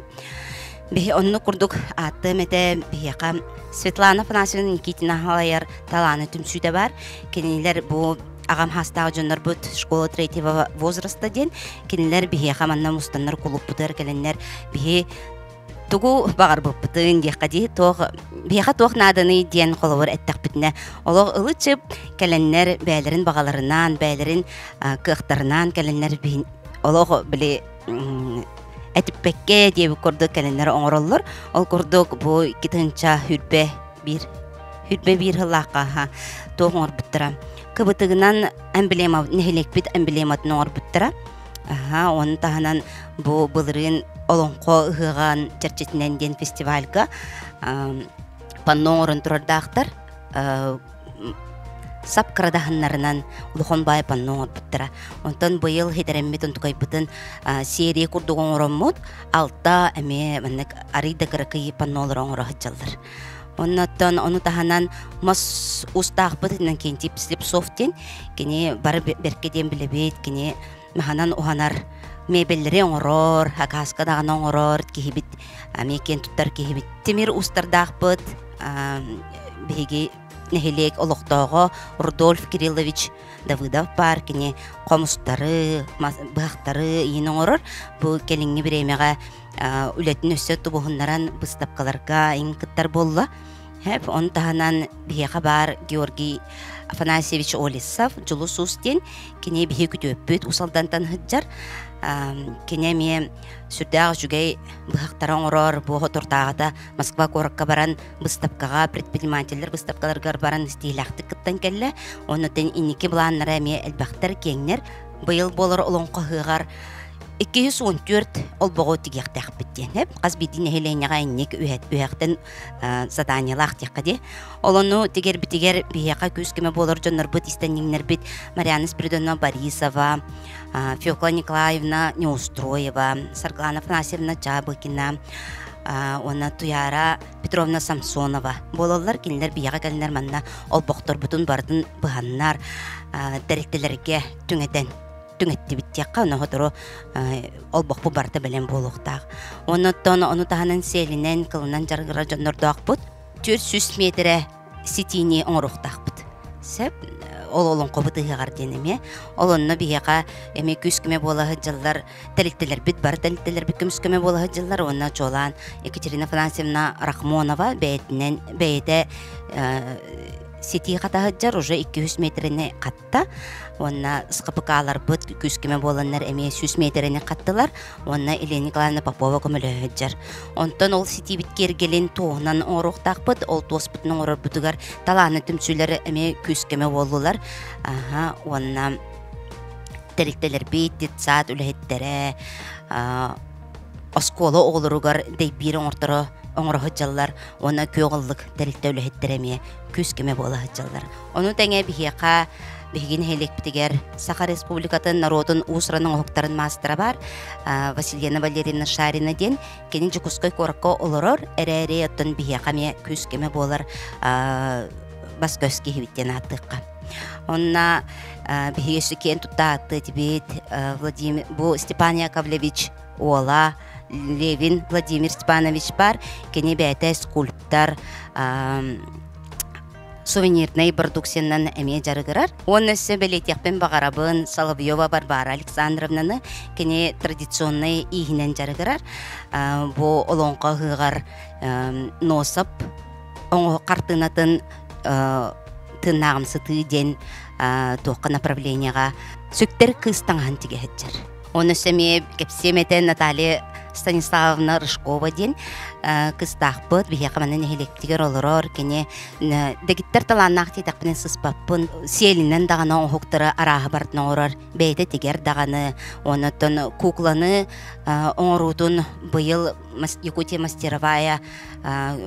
Биһи оннук курдук ааттыам этэ биһиэхэ Светлана Афанасьевна Никитина халайар талааны түмсүүтэ бар. Кинилэр бу аҕам хаастаах дьоннорбут школа третьего возраста диэн кинилэр биһиэхэ манна мустаннар кулуппутугар кэлэннэр биһи тугу баҕарбыппытын диэххэ дии туох биһиэхэ туох нааданый диэн холобур эттэхпитинэ олох ылы-чып кэлэннэр бэйэлэрин баҕаларынан бэйэлэрин кыахтарынан кэлэннэр олох били этиппэккэ диэбит курдук кэлэннэр оҥороллор ол курдук бу 2 тыһыынча 21 сыллаахха туох оҥорбуттара кыбытыгынан эмблема нэһилиэкпит эмблематын оҥорбуттара. Аха, ону таһынан бу былырыын Олоҥхо ыһыаҕын чэрчитинэн диэн фестивальга панно оҥорон турардаахтар. Сап кырадаһыннарынан улахан баай панно оҥорбуттара. Онтон быйыл хитэрэммит онтукайбытын серия курдук оҥороммут алта эмиэ маннык арый да кыракый паннолары оҥоро сылдьаллар. Оннуттан ону таһынан мас устаахпыт Иннокентий Слепцов диэн кини бары бэркэ диэн билэбит, кини маһынан уһанар мебеллэри оҥорор, акааска даҕаны оҥорор киһибит, эмиэ киэн туттар киһибит. Тимир устардаахпыт биһиги нэһилиэк олохтооҕо Рудольф Кириллович Давыдов баар, кини хомустары, быһахтары иин оҥорор. Бу кэлиҥҥи бириэмэҕэ үлэтин өссө тубуһуннаран быыстапкаларга иҥ кыттар буолла. Хэп, он таһынан биһиэхэ баар Георгий Афанасьевич Олесов, Дьулус Уус диэн, кини биһи күтүөппүт Уус Алдантан сылдьар. Кини эмиэ сүрдээх үчүгэй быһахтары оҥорор, бу соторутааҕыта Москва куоракка баран быыстапкаҕа, предпринимателлэр быыстапкаларыгар баран истиилээхтик кыттан кэллэ. Оннуттан инники былааннара эмиэ элбэхтэр, киэҥнэр. Быйыл буолар олоҥхо ыһыаҕар 214 олбоҕу тигиэхтээхпит диэн. Хас биирдии нэһилиэнньэҕэ инник үһэхтэн заданиелаах диэххэ дии. Ол ону тигэрбитигэр биһиэхэ күүс-көмө буолар дьоннорбут, истэнньиҥнэрбит Марианна Спиридоновна Борисова, Фекла Николаевна Неустроева, Саргылана Афанасьевна Чабыкина, уонна Туяра Петровна Самсонова буолаллар. Кинилэр биһиэхэ кэлэннэр манна олбохторбутун барытын быһаннар, тэрилтэлэргэ түҥэтэн түҥэттибит диэххэ, ону сотору олбохпут барыта бэлэм буолуохтаах. Оннуттан ону таһынан сиэлинэн, кылынан дьарыгырар дьоннордоохпут. 400 миэтэрэ ситиини оҥоруохтаахпыт. Сөп, ол олоҥхобут ыһыаҕар диэн эмиэ. Ол онно биһиэхэ эмиэ күүс-көмө буола сылдьаллар тэрилтэлэрбит, бары тэрилтэлэрбит көмүс-көмө буола сылдьаллар уонна чуолаан Екатерина Афанасьевна Рахмонова бэйэтинэн бэйэтэ ситии хата сылдьар, уже 200 метрэни хатта уонна СХПК-ларбыт күүс-көмө буоланнар эмиэ 100 миэтэрэни хаттылар уонна Елена Николаевна Попова көмөлөһө сылдьар. Онтон ол ситиибит киэргэлин туоһунан оҥоруохтаахпыт, ол туоспутун оҥорорбутугар талааны түмсүүлэр эмиэ күүс-көмө буоллулар. Аха, уонна тэрилтэлэрбит, детсад үлэһиттэрэ, оскуола оҕолоругар дэйбиир оҥорторо оҥоро сылдьаллар уонна күөх ыллык тэрилтэ үлэһиттэрэ эмиэ күүс-көмө буола сылдьаллар. Ону тэҥэ биһиэхэ биһиги нэһилиэкпитигэр Саха Республикатын норуотун уус-уран оҥоһуктарын маастара баар Василена Валерьевна Шарина диэн кини Дьокуускай куоракка олорор эрээри оттон биһиэхэ эмиэ күүс-көмө буолар бас-көс киһибит диэн ааттыахха. Онно биһиги өссө киэн тутта ааттыы этибит Владимир бу Степан Яковлевич уола Левин Владимир Степанович бар кини бэйэтэ скульптор сувенирнай продукциянан эмиэ дьарыгырар. Уонна өссө бэлиэтиэхпин баҕарабын Соловьева Варвара Александровнаны кини традиционнай ииһинэн дьарыгырар. Бу олоҥхо ыһыаҕар Носоп оҥоһук хартыынатын тыыннааҕымсытыы диэн туохха направлениеҕа сүктэр кыыс таҥаһын тигэ сылдьар. Оны өссө эмиэ кэпсиэм этэ Наталья Станиславовна Рыжкова диэн. кыстаахпыт биһиэхэ манна нэһилиэктигэр олорор кини дэгиттэр талааннаах диэтэхпинэ сыспаппын сиэлинэн даҕаны оҥоһуктары арааһы барытын оҥорор бэйэтэ тигэр даҕаны оннуттан кукланы оҥоруутун быйыл Якутия мастеровая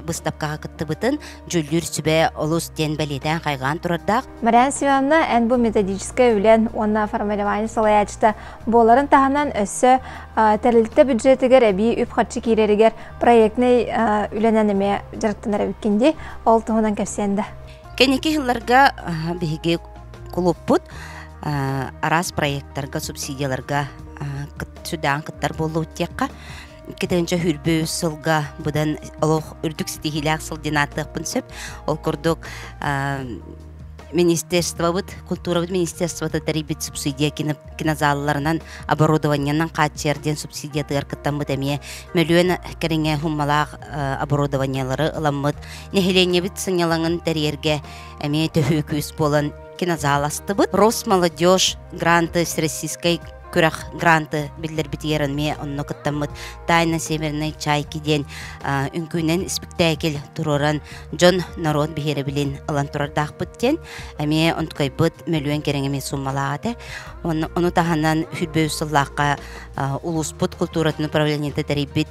быыстапкаҕа кыттыбытын дьүүллүүр сүбэ олус диэн бэлиэтээн хайҕаан турардаах.
Марьяна Семеновна, эн бу методическай үлэн уонна формирование салайааччыта буоларын таһынан өссө тэрилтэ бюджетигэр эбии үп-харчы киирэригэр проектнай үлэнэн эмиэ дьарыктанар эбиккин дии. Ол туһунан кэпсиэн да.
Кэнники сылларга биһиги кулуппут араас проекттарга, субсидияларга сүрдээҕин кыттар буоллубут диэххэ. 2023 сылга быдан олох үрдүк ситиһиилээх сыл диэн ааттыахпын сөп. Ол курдук министерствобыт, культурабыт министерствота тэрийбит субсидия кинозалларынан оборудованиенан хааччыйар диэн субсидиятыгар кыттаммыт эмиэ мөлүөн кэриҥэ хуммалаах оборудованиелары ыламмыт нэһилиэнньэбит сынньалаҥын тэрийэргэ эмиэ төһүү күүс буолан кинозал астыбыт. Росмолодежь гранты всероссийской күрэх гранты биллэрбитигэр эмиэ онно кыттаммыт «Тайна Северной чайки» диэн үҥкүүнэн испиктээкил туруоран дьон норуот биһирэбилин ылан турардаахпыт диэн эмиэ онтукайбыт мөлүөн кэриҥэ эмиэ сууммалаах этэ. Ону таһынан хүрбэ үс сыллаахха улууспут культуратын управлениета тэрийбит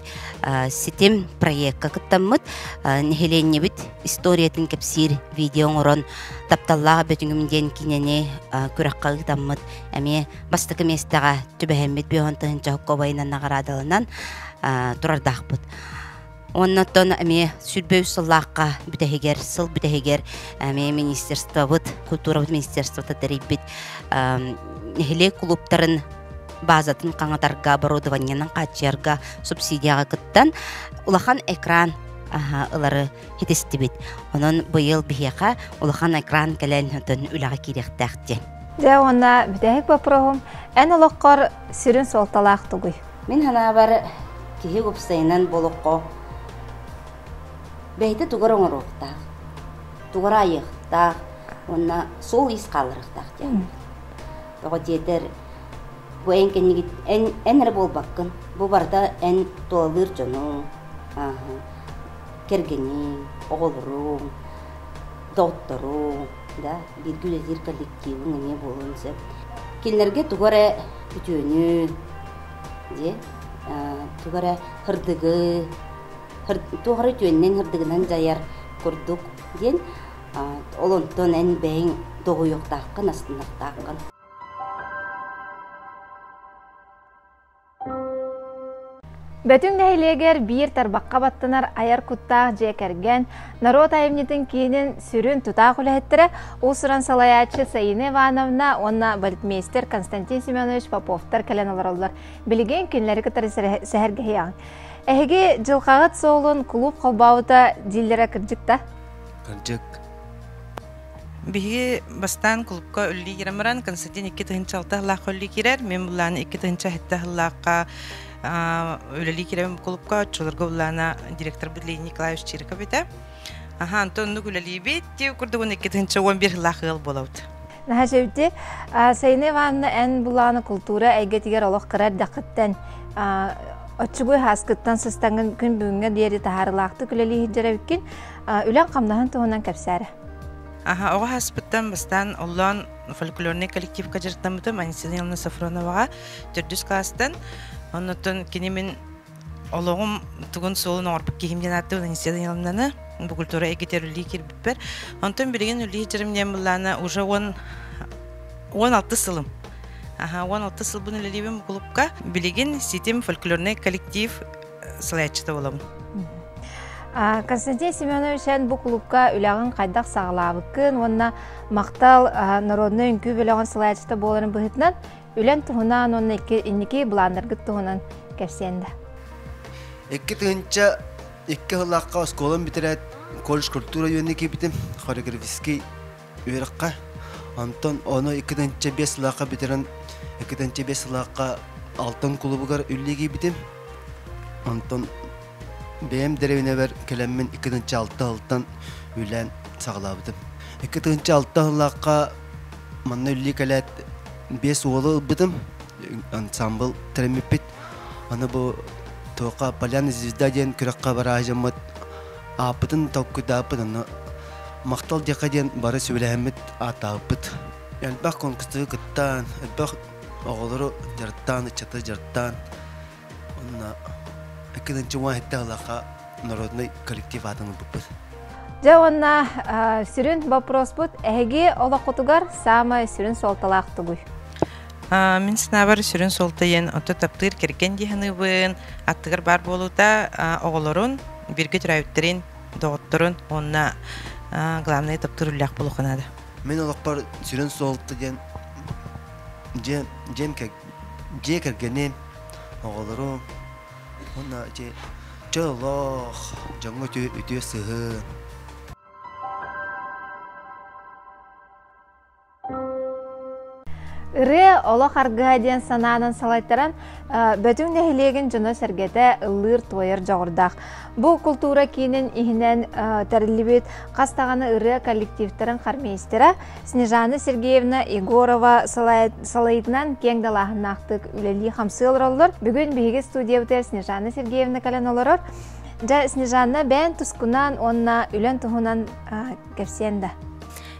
ситим проекка кыттаммыт нэһилиэнньэбит историятын кэпсиир видео оҥорон тапталлаах бөтүҥүм диэн киинэни күрэххэ ыытаммыт эмиэ бастакы миэстэҕэ түбэһэммит бүөһүн тыһыынча хоккобайынан наҕараадаланан турардаахпыт. Оннуттан эмиэ 23 сыллаахха бүтэһигэр, сыл бүтэһигэр эмиэ министерствобыт, культурабыт министерствота тэрийбит нэһилиэк кулууптарын базатын хаҥатарга, оборудованиенан хааччыйарга субсидияҕа кыттан улахан экран ылары хитистибит. Онон быйыл биһиэхэ улахан экран кэлэн үлэҕэ киириэхтээх диэн.
Дьэ уонна бүтэһик боппуруоһум, эн олоххор сүрүн суолталаах тугуй?
Мин санаабар, киһи уопсайынан болоххо бэйэтэ тугу эрэ оҥоруохтаах, тугу эрэ айыахтаах уонна суол-иис хаалларыахтаах диэн. Тоҕо диэтэр, бу эн кэннигит эн, эн эрэ буолбаккын, бу барыта эн тулалыыр дьонуҥ, кэргэниҥ, оҕолоруҥ, доҕотторуҥ, да, бииргэ үлэлиир коллективыҥ эмиэ буолуон сөп. Кинилэргэ тугу эрэ үтүөнү, дьэ, тугу эрэ һырдыгы, туох эрэ үтүөннэн һырдыгынан дьайар курдук диэн, ол онтон эн бэйэҥ доҕуйуохтааххын, астыныахтааххын.
Бөтүҥ нэһилиэгэр биир тарбахха баттанар айар куттаах дьиэ кэргэн, норуот айымньытын киинин сүрүн тутаах үлэһиттэрэ уус-уран салайааччы Саина Ивановна уонна балетмейстер Константин Семенович Поповтар кэлэн олороллор. Билигин кинилэри кытары сэһэргэһиэҕиҥ. Эһиги дьылҕаҕыт суолун кулууп холбообута дииллэрэ кырдьык да?
Кырдьык.
Биһиги бастаан кулупка үллии киирэн баран, Константин 2006 сыллаахха үллии киирэр, мин буллааны 2007 сыллаахха үлэлии киирэн кулупка, оччолорго буллаана директорбыт Леонид Николаевич Чириков этэ. Аха, онтон оннук үлэлиибит, дии курдук 2011 сыллаах ыал буолабыт.
Наһаа сөбүтэ. Сайына Ивановна, эн булааны култуура эйгэтигэр олох кыра эрдэххиттэн оччугуй хааскыттан сыстаҥҥын күн бүгүҥҥэ диэри таһаарыылаахтык үлэлии сылдьар эбиккин. Үлэҥ-хамнаһын туһунан кэпсээрэ.
Аха, оҕо хаспыттан бастаан оллоон фольклорнай коллективка дьарыктаммытым Анисина Ивановна Софроноваҕа төрдүс класстан. Оннуттан кини мин олоҕум тугун суолун оҥорбут киһим диэн ааттыыбын Анисия Даниловнаны бу культура эйгэтигэр үлэлии киирбиппэр. Онтон билигин үлэлии сылдьарым диэн былаана уже 16 сылым. Аха, 16 сылбын үлэлиибин бу клубка. Билигин ситим фольклорнай коллектив салайааччыта буолабын.
Константин Семенович, эн бу кулуупка үлэҕин хайдах саҕалаабыккын уонна Махтал народнай үҥкүү бөлөҕүн салайааччыта буоларын быһыытынан үлэн туһунан уонна инники былааннаргыт туһунан кэпсиэн да.
2002 сыллаахха оскуолам бүтэрээт колледж культура үөнү киирбитим хореографический үөрэххэ. Онтон ону 2005 сыллаахха бүтэрэн 2005 сыллаахха Алтан кулубугар үллии киирбитим. Онтон бэйэм дэриэбинэбэр кэлэммин 2006 сылтан үлээн саҕалаабытым. 2006 сыллаахха манна үллии кэлээт биэс уолу ылбытым. Ансамбл тэриммиппит. Аны бу Туохха Поляна звезда диэн күрэххэ бараһыжаммыт ааппытын толкуйдаабыппыт онно махтал диэххэ диэн бары сүбэлэһэммит ааттаабыппыт. Элбэх конкурстары кыттаан, элбэх оҕолору дьарыктаан, ыччаты дьарыктаан уонна икки уон сэттэ сыллаахха народнай коллектив аатын ылбыппыт.
Дьэ уонна сүрүн боппуруоспут эһиги олоххутугар саамай сүрүн суолталаах тугуй?
Мин санаабар сүрүн суолта диэн отто таптыыр кэргэн дии саныыбын, аттыгар баар буолуута оҕолорун, бииргэ төрөөбүттэрин, доҕотторун уонна главное таптыыр үлэлээх буолуохха наада.
Мин олохпор сүрүн суолта диэн дьиэ, дьиэм дьиэ кэргэним, оҕолорум уонна ити чөл олох, дьоҥҥо үтүө, үтүө сыһыан.
Ырыа олох аргыһа диэн санаанан салайтаран, Бөтүҥ нэһилиэгин дьоно-сэргэтэ ыллыыр-туойар дьоҕурдаах. Бу култуура киинин иһинэн тэриллибит хас даҕаны ырыа коллективтарын хормейстера Снежана Сергеевна Егорова салайытынан киэҥ далааһыннаахтык үлэлии-хамсыы олороллор. Бүгүн биһиги студиябытыгар Снежана Сергеевна кэлэн олорор. Дьэ, Снежана, бэйэн тускунан уонна үлэн туһунан кэпсиэн да.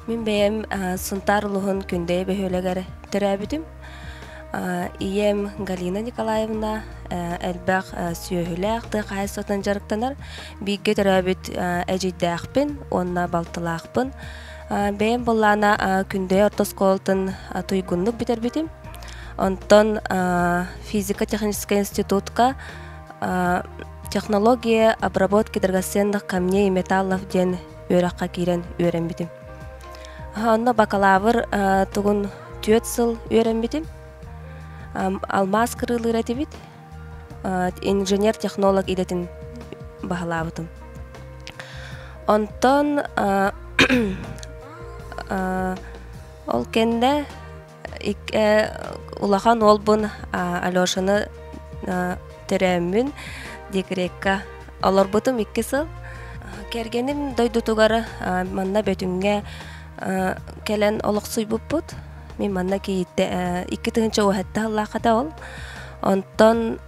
Мин бэйэм Сунтаар улууһун Күндэйэ бөһүөлэгэр төрөөбүтүм. Ийэм Галина Николаевна элбэх сүөһүлээх тыа хаһаайыстыбатынан дьарыктанар. Бииргэ төрөөбүт эдьиийдээхпин уонна балтылаахпын. Бэйэм буоллаана Күндэйэ орто оскуолатын туйгуннук бүтэрбитим. Онтон физико-техническэй институтка технология обработки драгоценных камней и металлов диэн үөрэххэ киирэн үөрэммитим. Онно бакалавр тугун түөрт сыл үөрэммитим. Алмаас кырыылыыр этибит. Инженер-технолог идэтин баһылаабытым. Онтон ол кэннэ улахан уолбун Алешаны төрөөммүн декрекка олорбутум икки сыл. Кэргэним дойдутугар манна Бөтүҥҥэ кэлэн олохсуйбуппут. Мин манна кийииттэ 2017 сыллаахата ол. Онтон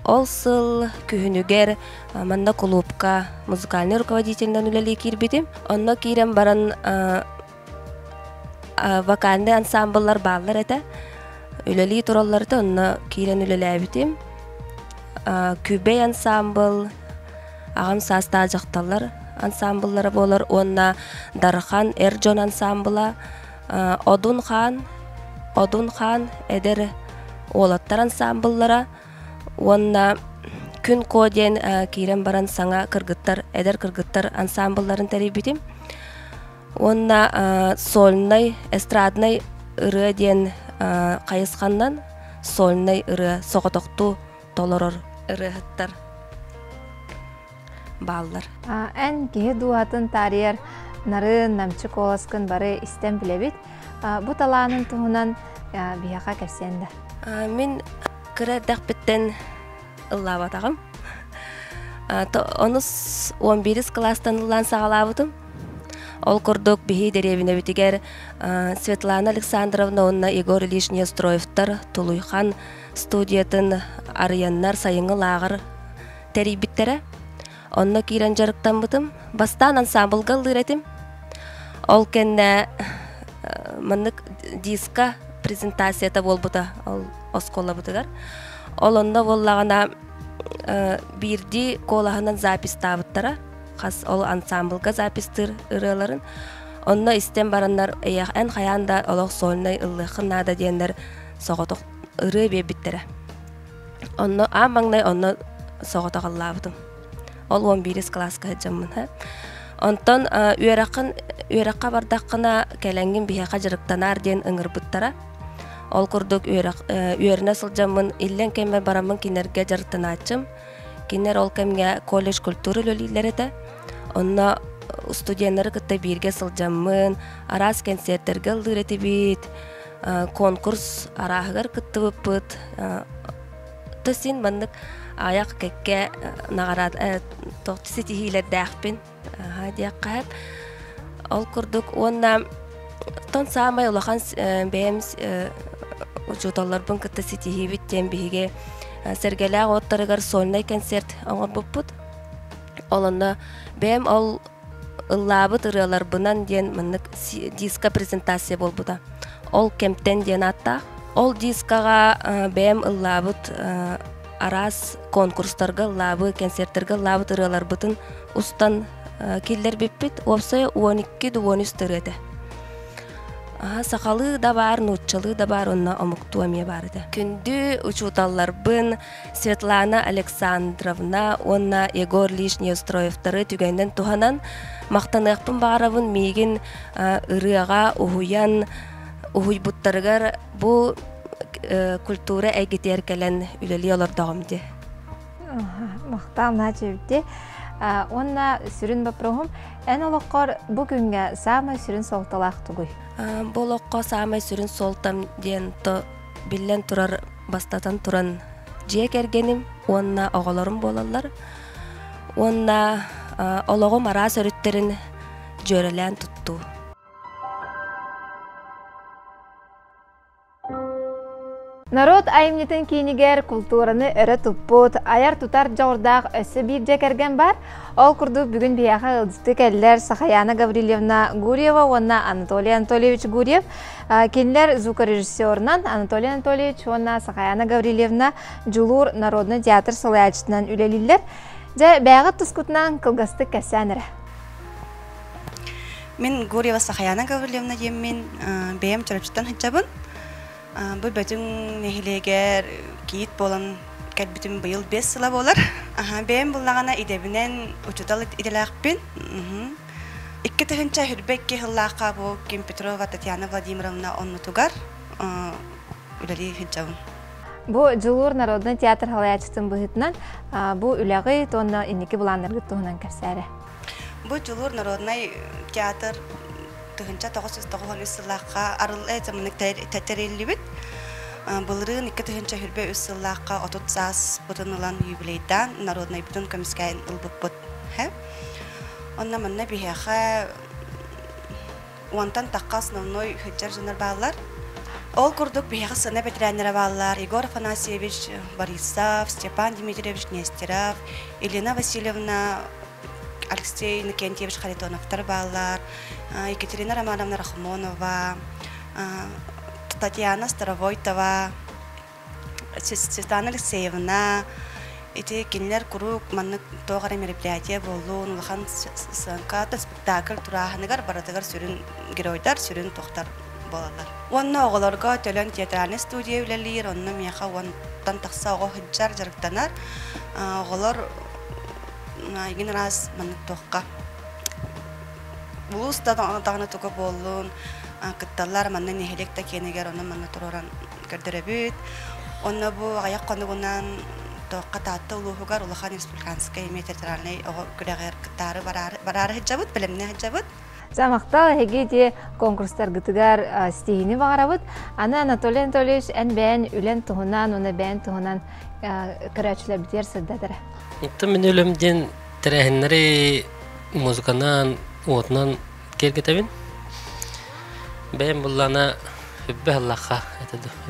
ол сыл күһүнүгэр манна кулуупка музыкальный руководителинэн үлэлии киирбитим. Онно киирэн баран вокальнай ансамбллар бааллар этэ. Үлэлии тураллар этэ, онно киирэн үлэлээбитим. Күбэй ансамбл, аҕам саастаах дьахталлар ансамбллара буолар уонна Дархан эр дьон ансамбла, Одун хаан, Одун хаан эдэр уолаттар ансамбллара уонна Күн Куо диэн киирэн баран саҥа кыргыттар, эдэр кыргыттар ансамблларын тэрийбитим. Уонна сольнай, эстраднай ырыа диэн хайысханнан сольнай ырыа соҕотохтуу толорор ырыаһыттар бааллар.
Эн киһи дууһатын таарыйар нарын, намчы куоласкын бары истэн билэбит. Бу талаанын туһунан биһиэхэ кэпсиэн да.
Мин кыра эрдэхпиттэн ыллаабатаҕым. Онус он биирис кылаастан ыллаан саҕалаабытым. Ол курдук биһи дэриэбинэбитигэр Светлана Александровна уонна Егор Ильич Неустроевтар Тулуйхан студиятын арыйаннар сайыҥҥы лааҕыр тэрийбиттэрэ. Онно киирэн дьарыктаммытым. Бастаан ансамблга ыллыыр этим. Ол кэннэ маннык диска презентацията буолбута ол оскуолабытыгар. Ол онно буоллаҕына биирдии куолаһынан записьтаабыттара. Хас ол ансамблга записьтыыр ырыаларын. Онно истэн бараннар эйэх эн хайаан да олох сольнай ыллыаххын наада диэннэр соҕотох ырыа биэрбиттэрэ. Онно аан маҥнай онно соҕотох ыллаабытым. Ол он биирис кылааска сылдьаммын. Онтон үөрэххин үөрэххэ бардаххына кэлэҥҥин биһиэхэ дьарыктанаар диэн ыҥырбыттара. Ол курдук үөрэх үөрэнэ сылдьаммын иллэҥ кэммэр бараммын кинилэргэ дьарыктанааччым. Кинилэр ол кэмҥэ колледж культуры үлэлииллэр этэ. Онно студеннары кытта бииргэ сылдьаммын, араас кэнсиэртэргэ ыллыыр этибит, конкурс арааһыгар кыттыбыппыт. То син маннык айах кэккэ наҕараада туох ситиһиилэрдээхпин диэххэ сөп. Ол курдук уонна тон саамай улахан бэйэм учууталларбын кытта ситиһиибит диэн биһиги Сэргэлээх уоттарыгар сольнай концерт оҥорбуппут. Ол онно бэйэм ол ыллаабыт ырыаларбынан диэн маннык диска презентация буолбута. Ол кэмтэн диэн ааттаах. Ол дискаҕа бэйэм ыллаабыт араас конкурстарга ыллаабыт, концертарга ыллаабыт ырыаларбытын устан киллэрбиппит. Уопсайа 12 13 ырыа этэ. Сахалыы да баар, нууччалыы да баар, онно омуктуу эмиэ баар этэ. Күндү учууталларбын Светлана Александровна уонна Егор Ильич Неустроевтары түгэнинэн туһанан махтаныахпын баҕарабын миигин ырыаҕа уһуйан уһуйбуттарыгар бу культура эйгэтигэр кэлэн үлэлии олордоҕум дии.
Махтал наачыбити. Уонна сүрүн боппуруоһум эн олоххор бу күҥҥэ саамай сүрүн суолталаах тугуй?
Бу олоххо саамай сүрүн суолтам диэн то биллэн турар бастатан туран дьиэ кэргэним уонна оҕолорум буолаллар. Уонна олоҕум араас өрүттэрин дьүөрэлээн туттуу.
Норуот айымньытын киинигэр култуураны өрө туппут, айар-тутар дьоҕурдаах өссө биир дьиэ кэргэн баар. Ол курдук бүгүн биһиэхэ ыалдьытыы кэллэр Сахаяна Гаврильевна Гурьева уонна Анатолий Анатольевич Гурьев. Кинилэр звукорежиссерынан Анатолий Анатольевич уонна Сахаяна Гаврильевна Дьулуур народный театр салайааччытынан үлэлииллэр. Дьэ, бэйэҕит тускутунан кылгастык кэпсээн эрэ.
Мин Гурьева Сахаяна Гаврильевна диэммин, бэйэм Чурапчыттан сылдьабын. Бу Бөтүҥ нэһилиэгэр кийиит буолан кэлбитим быйыл 5 сыла буолар. Бэйэм буллаҕына идэбинэн учуутал идэлээхпин. 2022 сыллаахха бу Ким Петрова Татьяна Владимировна оннутугар үлэлии сылдьабын.
Бу Дьулуур народнай театр салайааччытын быһыытынан бу үлэҕит уонна инники былааннаргыт туһунан кэпсээрэ.
Бу Дьулуур народнай театр 1993 сыллаахха арыллыы тэриллибит. Былырыын 2023 сыллаахха 30 сааспытын ылан юбилейдаан народнайбытын көмүскээн ылбыппыт. Онно манна биһиэхэ уонтан тахха основной сылдьар дьоннор бааллар. Ол курдук биһиэхэ сцена бэтэрээннэрэ бааллар Егор Афанасьевич Борисов, Степан Дмитриевич Нестеров, Елена Васильевна Алексей Иннокентьевич Харитоновтар бааллар, Екатерина Романовна Рахмонова, Татьяна Старовойтова, Светлана Алексеевна, ити кинилэр куруук маннык туох эрэ мероприятие буоллун, улахан сценка, спектакль турааһыныгар барытыгар сүрүн геройдар, сүрүн тохтар буолаллар. Уонна оҕолорго Төлөн театральнай студия үлэлиир, онно миэхэ уонтан тахса оҕо сылдьар, дьарыктанар. Оҕолор игин араас маннык туохха улуус да даҕаны туга буоллун кытталлар манна нэһилиэк да киэнигэр онно манна туруоран көрдөрөбүт онно бу аҕыйах хонугунан туохха Таатта улууһугар улахан республиканскай эмиэ театральнай оҕо күрэҕэр кыттаары бараары сылдьабыт бэлэмнээх сылдьабыт.
Дьэ, махтал эһиги ити конкурстаргытыгар ситиһиини баҕарабыт. Аны Анатолий Анатольевич эн бэйэн үлэн туһунан уонна бэйэн туһунан көрөөччүлэрбитигэр сырдатара.
Оттон мин үлэм диэн тэрээһиннэри музыканан, уотунан киэргэтэбин. Бэйэм буллаана үббэ ыллахха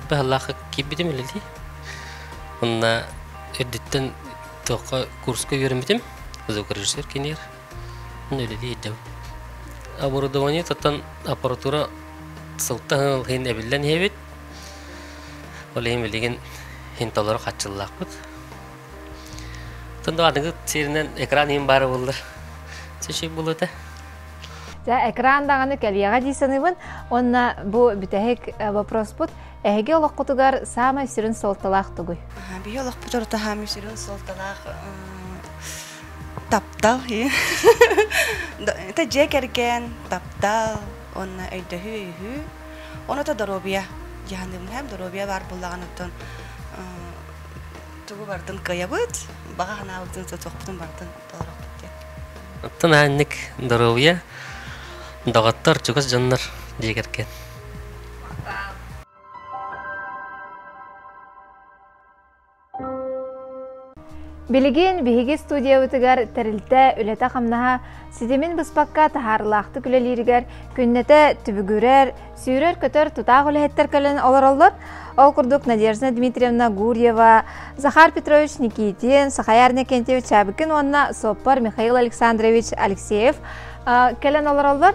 үббэ ыллахха киирбитим үлэлии. Онно үрдүттэн туохха курска үөрэммитим звукорежиссер киниэр үлэлии иһдим. Оборудование тоттон аппаратура сылтан ыл эбиллэн иһэбит. Ол иһин билигин хин толору хаччыллаахпыт. Тон аныгы сиринэн экран иһин баара буоллар. Сөшүй булута.
Дьэ, экран даҕаны кэлиэҕэ дии саныыбын. Уонна бу бүтэһик вопроспут эһиги олоххутугар саамай сүрүн суолталаах тугуй?
Биһи олохпутугар саамай сүрүн суолталаах таптал. Это дьиэ кэргэн, таптал, уонна өйдөһүү-өйүһүү. Ону та доруобуйа. Дьаһаныыбын доруобуйа баар буоллаҕына оттон тугу бардын кыайабыт, баҕа санаабытын тутуохпутун бардын толоруохпут диэн.
Оттон аанньык доруобуйа, доҕоттор, чугас дьоннор дьиэ кэргэн.
Билигин биһиги студиябытыгар тэрилтэ үлэтэ-хамнаһа ситимин быспакка таһаарыылаахтык үлэлииригэр күннэтэ түбүгүрэр, сүүрэр-көтөр тутаах үлэһиттэр кэлэн олороллор. Ол курдук Надежда Дмитриевна Гурьева, Захар Петрович Никитин, Сахаяр Иннокентьевич Чабыкин уонна суоппар Михаил Александрович Алексеев кэлэн олороллор.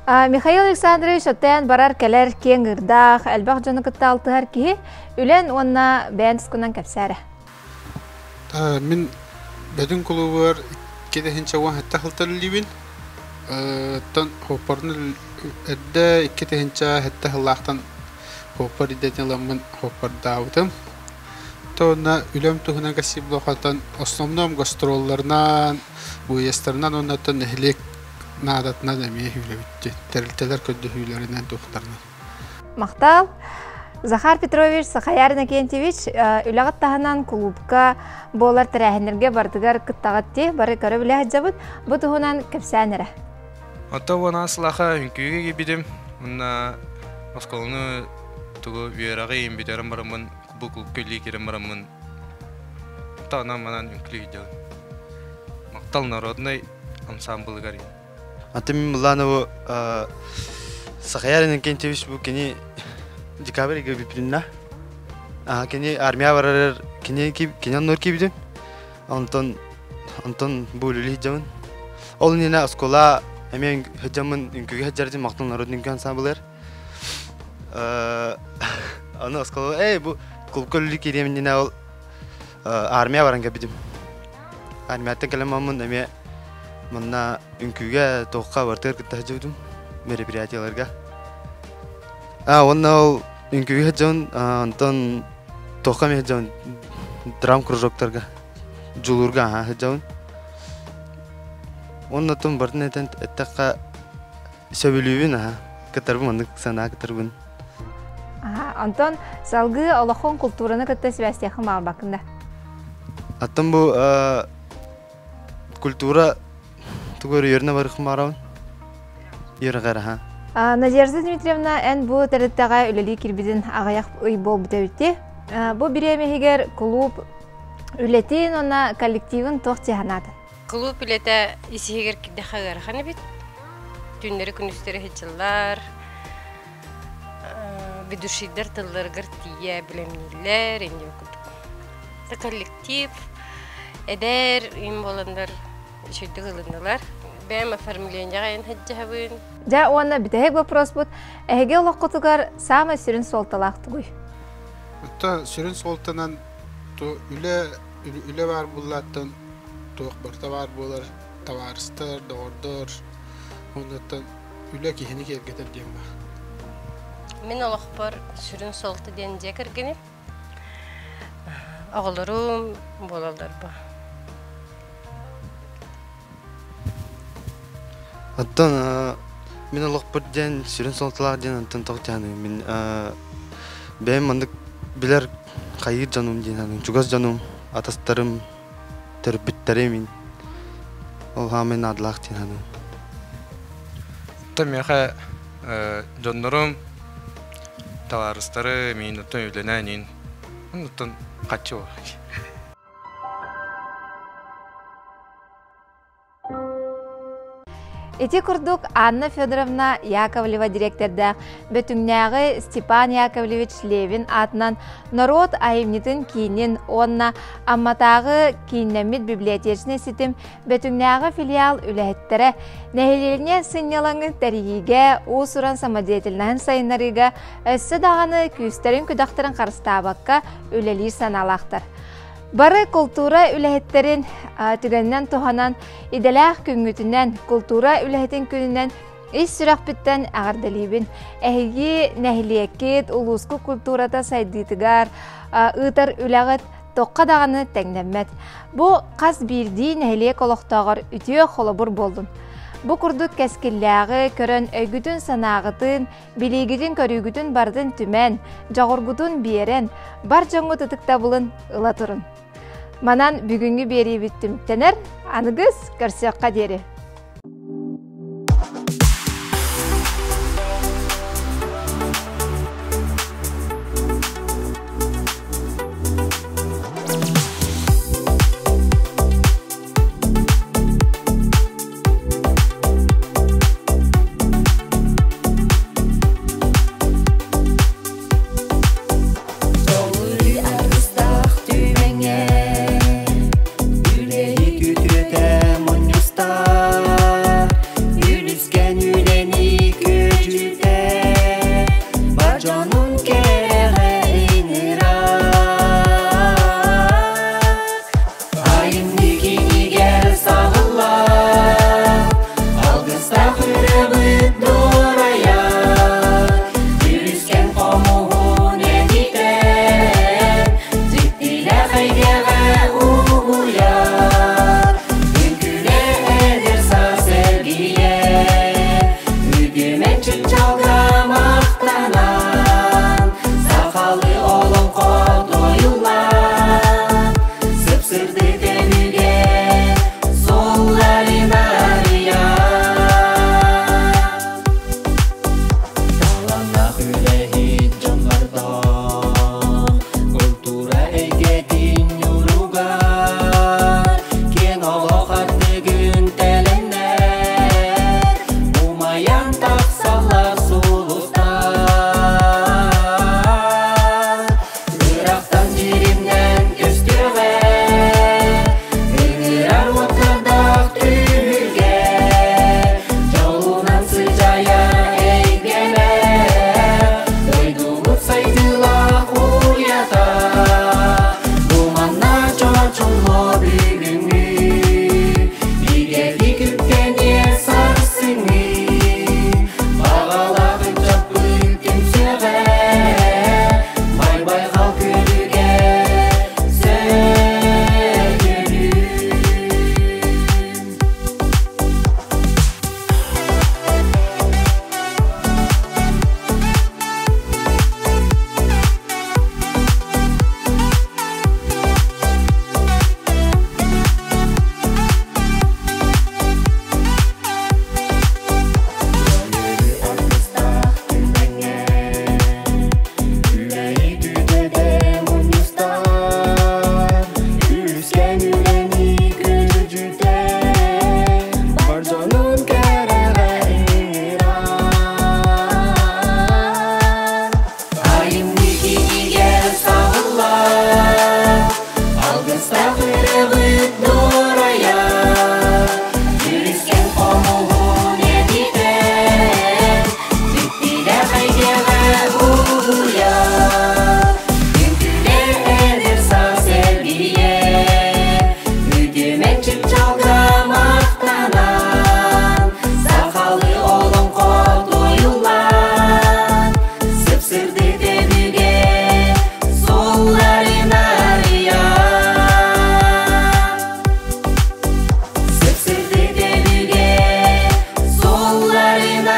Михаил Александрович оттоон барар-кэлэр киэҥ ыырдаах, элбэх дьону кытта алтыһар киһи, үлэн уонна бэйэн тускунан кэпсээрэ.
Мин Бөтүҥ кулуубугар 2017 сылтан үлэлиибин. Оттон суоппарынан эрдэ 2007 сыллаахтан суоппар идэтин ыламмын суоппардаабытым. Уонна үлэм туһунан кэпсиир буоллаххына, основном гастролларынан, выездтарынан уонна оттон нэһилиэк наадатынан эмиэ үлэбит тэрилтэлэр көрдөһүүлэринэн туохтарынан.
Махтал. Захар Петрович, Сахаяр Иннокентьевич үлэҕит таһынан кулуупка буолар тэрээһиннэргэ барытыгар кыттаҕыт дии, бары көрө билэ сылдьабыт. Бу туһунан кэпсээн эрэ.
Оттон уонаа сылаха үҥкүүгэ киирбитим. Уонна оскуоланы тугу үөрэҕи бүтэрэн бараммын, бу кулуупка үлэлии киирэн бараммын, онон манан үҥкүүлүү сылдьабын. Махтал народнай ансаамбылыгар.
Аты мин Миланову Сахаяр Иннокентьевич бу кини декабрь ыйга бүппүтүннэ. Кини армия барарар кини кини оннугар киирбитим. Онтон онтон бу үлэлии сылдьабын. Ол иннинэ оскуола эмиэ сылдьаммын үҥкүүгэ сылдьар этим махтал народный үҥкүү ансаамбылыгар. Аны оскуола эй бу кулка үлэлии киириэм иннинэ ол армия баран кэлбитим. Армияттан кэлэн бараммын эмиэ манна үҥкүүгэ туохха барытыгар кытта сылдьыбытым мероприятиеларга. А уонна ол үҥкүүгэ сылдьабын, онтон туохха эмиэ сылдьабын драм кружоктарга дьулуурга аһаа сылдьабын. Уонна оттон барытын этэн эттэххэ сөбүлүүбүн аһа кытарбын маннык санаа кытарбын.
Онтон салгыы олоххун култуураны кытта сибээстиэххин баҕарбаккын да?
Аттан бу культура тугу өрүөрүнэ барыхым баарабын. Үөрэҕэр аха.
Надежда Дмитриевна, эн бу тэрилтэҕэ үлэлии киирбитин аҕыйах ый буолбут эбитти. Бу бириэмэ иһигэр кулууп үлэтин уонна коллективын туох дии санаатын?
Кулууп үлэтэ ис-иһигэр кирдэхэ ыарахан эбит. Түүннэри-күнүстэри сылдьаллар, ведущийдар тылларыгар тиийэ бэлэмнииллэр, иннин курдук. Коллектив эдэр им буоланнар үчүгдүк ылыннылар. Бэйэм оформлениеҕа эн сылдьаһабын.
Дьэ уонна бүтэһик вопроспут эһиги олоххутугар саамай сүрүн суолталаах тугуй?
Оттон сүрүн суолтанан үлэ үлэ баар буоллааттан туох барыта баар буолар табаарыстар, доҕордор оннуттан үлэ киһини киэргэтэр диэн баар.
Мин олохпор сүрүн суолта диэн дьиэ кэргэним. Оҕолорум буолаллар бу.
Оттон мин олохпут диэн сүрүн суолталаах диэн онтон тоҕо мин бэйэм маннык билэр хайыыр дьонум диэн чугас дьонум, атастарым, төрөппүттэрим ол хаамай наадалаах диэн саныыбын.
Оттон миэхэ дьоннорум, табаарыстары миин оттон үлэнээн иин оттон хаччы
Ити курдук Анна Федоровна Яковлева дириэктэрдээх Бөтүҥнээҕи Степан Яковлевич Левин аатынан норуот айымньытын киинин уонна Амматааҕы кииннэммит библиотечнай ситим Бөтүҥнээҕи филиал үлэһиттэрэ нэһилиэнньэ сынньалаҥын тэрийиигэ, уус-уран самодеятельноһын сайыннарыыга өссө даҕаны күүстэрин-күдэхтэрин харыстаабакка үлэлиир санаалаахтар. Бары култуура үлэһиттэрин түгэнинэн туһанан, идэлээх күҥҥүтүнэн, култуура үлэһитин күнүнэн ис сүрэхпиттэн эҕэрдэлиибин. Эһиги нэһилиэккит, улуускут культурата сайдыытыгар ыытар үлэҕит тохха даҕаны тэҥнэммэт. Бу хас биирдии нэһилиэк олохтооҕор үтүө холобур буоллун. Бу курдук кэскиллээҕи көрөн өйгүтүн-санааҕытын, билиигитин-көрүүгүтүн барытын түмэн, дьоҕургутун биэрэн, бар дьоҥҥут ытыктабылын ыла турун. Манан бүгүҥҥү биэриибит түмүктэнэр, аныгыс көрсүөххэ диэри.
ырыабыт дуорайар, Дьүрүскэн хомуһун этитэр, Дьиктилээх эйгэҕэ угуйар. Үҥкүүлэ эдэр саас эргийэр, Үтүмэн чыпчаалга махтанан, Сахалыы олоҥхо туойуллан, Сып-сырдык өбүгэ суолларын арыйар. Талааннаах үлэһит дьоннордоох, култуура эйгэтин ньууругар, киэҥ олох ардыгын тэлэннэр, умайан тахсаллар сулустар. Ырахтан дьиримнэн көстүөҕэ, ыҥырар уоттардаах түһүлгэ, дьолунан сыдьаайар эйгэлэр, дойдубут сайдыылаах уйата, бу манна чочуллуо бүгүҥҥү, бигэтик үктэниэ сарсыҥҥы, баҕалаах ыччаппыт түмсүөҕэ, бай-байҕал күөлүгэр сөтүөлүү. Үөрүү аргыстаах түмэҥҥэ, үлэһит үтүөтэ мунньустар, Үлүскэн үлэни күлдьүтэр, бар дьонун кэрэҕэ ыҥырар. Айымньы кинигэр саҕыллар, алгыстаах ырыабыт дуорайар, Дьүрүскэн хомуһун этитэр, дьиктилээх эйгэҕэ угуйар. Үҥкүүлэ эдэр саас эргийэр, үтүмэн чыпчаалга махтанан, Сахалыы олоҥхо туойуллан, Сып-сырдык өбүгэ суолларын арыйар. Сып-сырдык өбүгэ суолларын.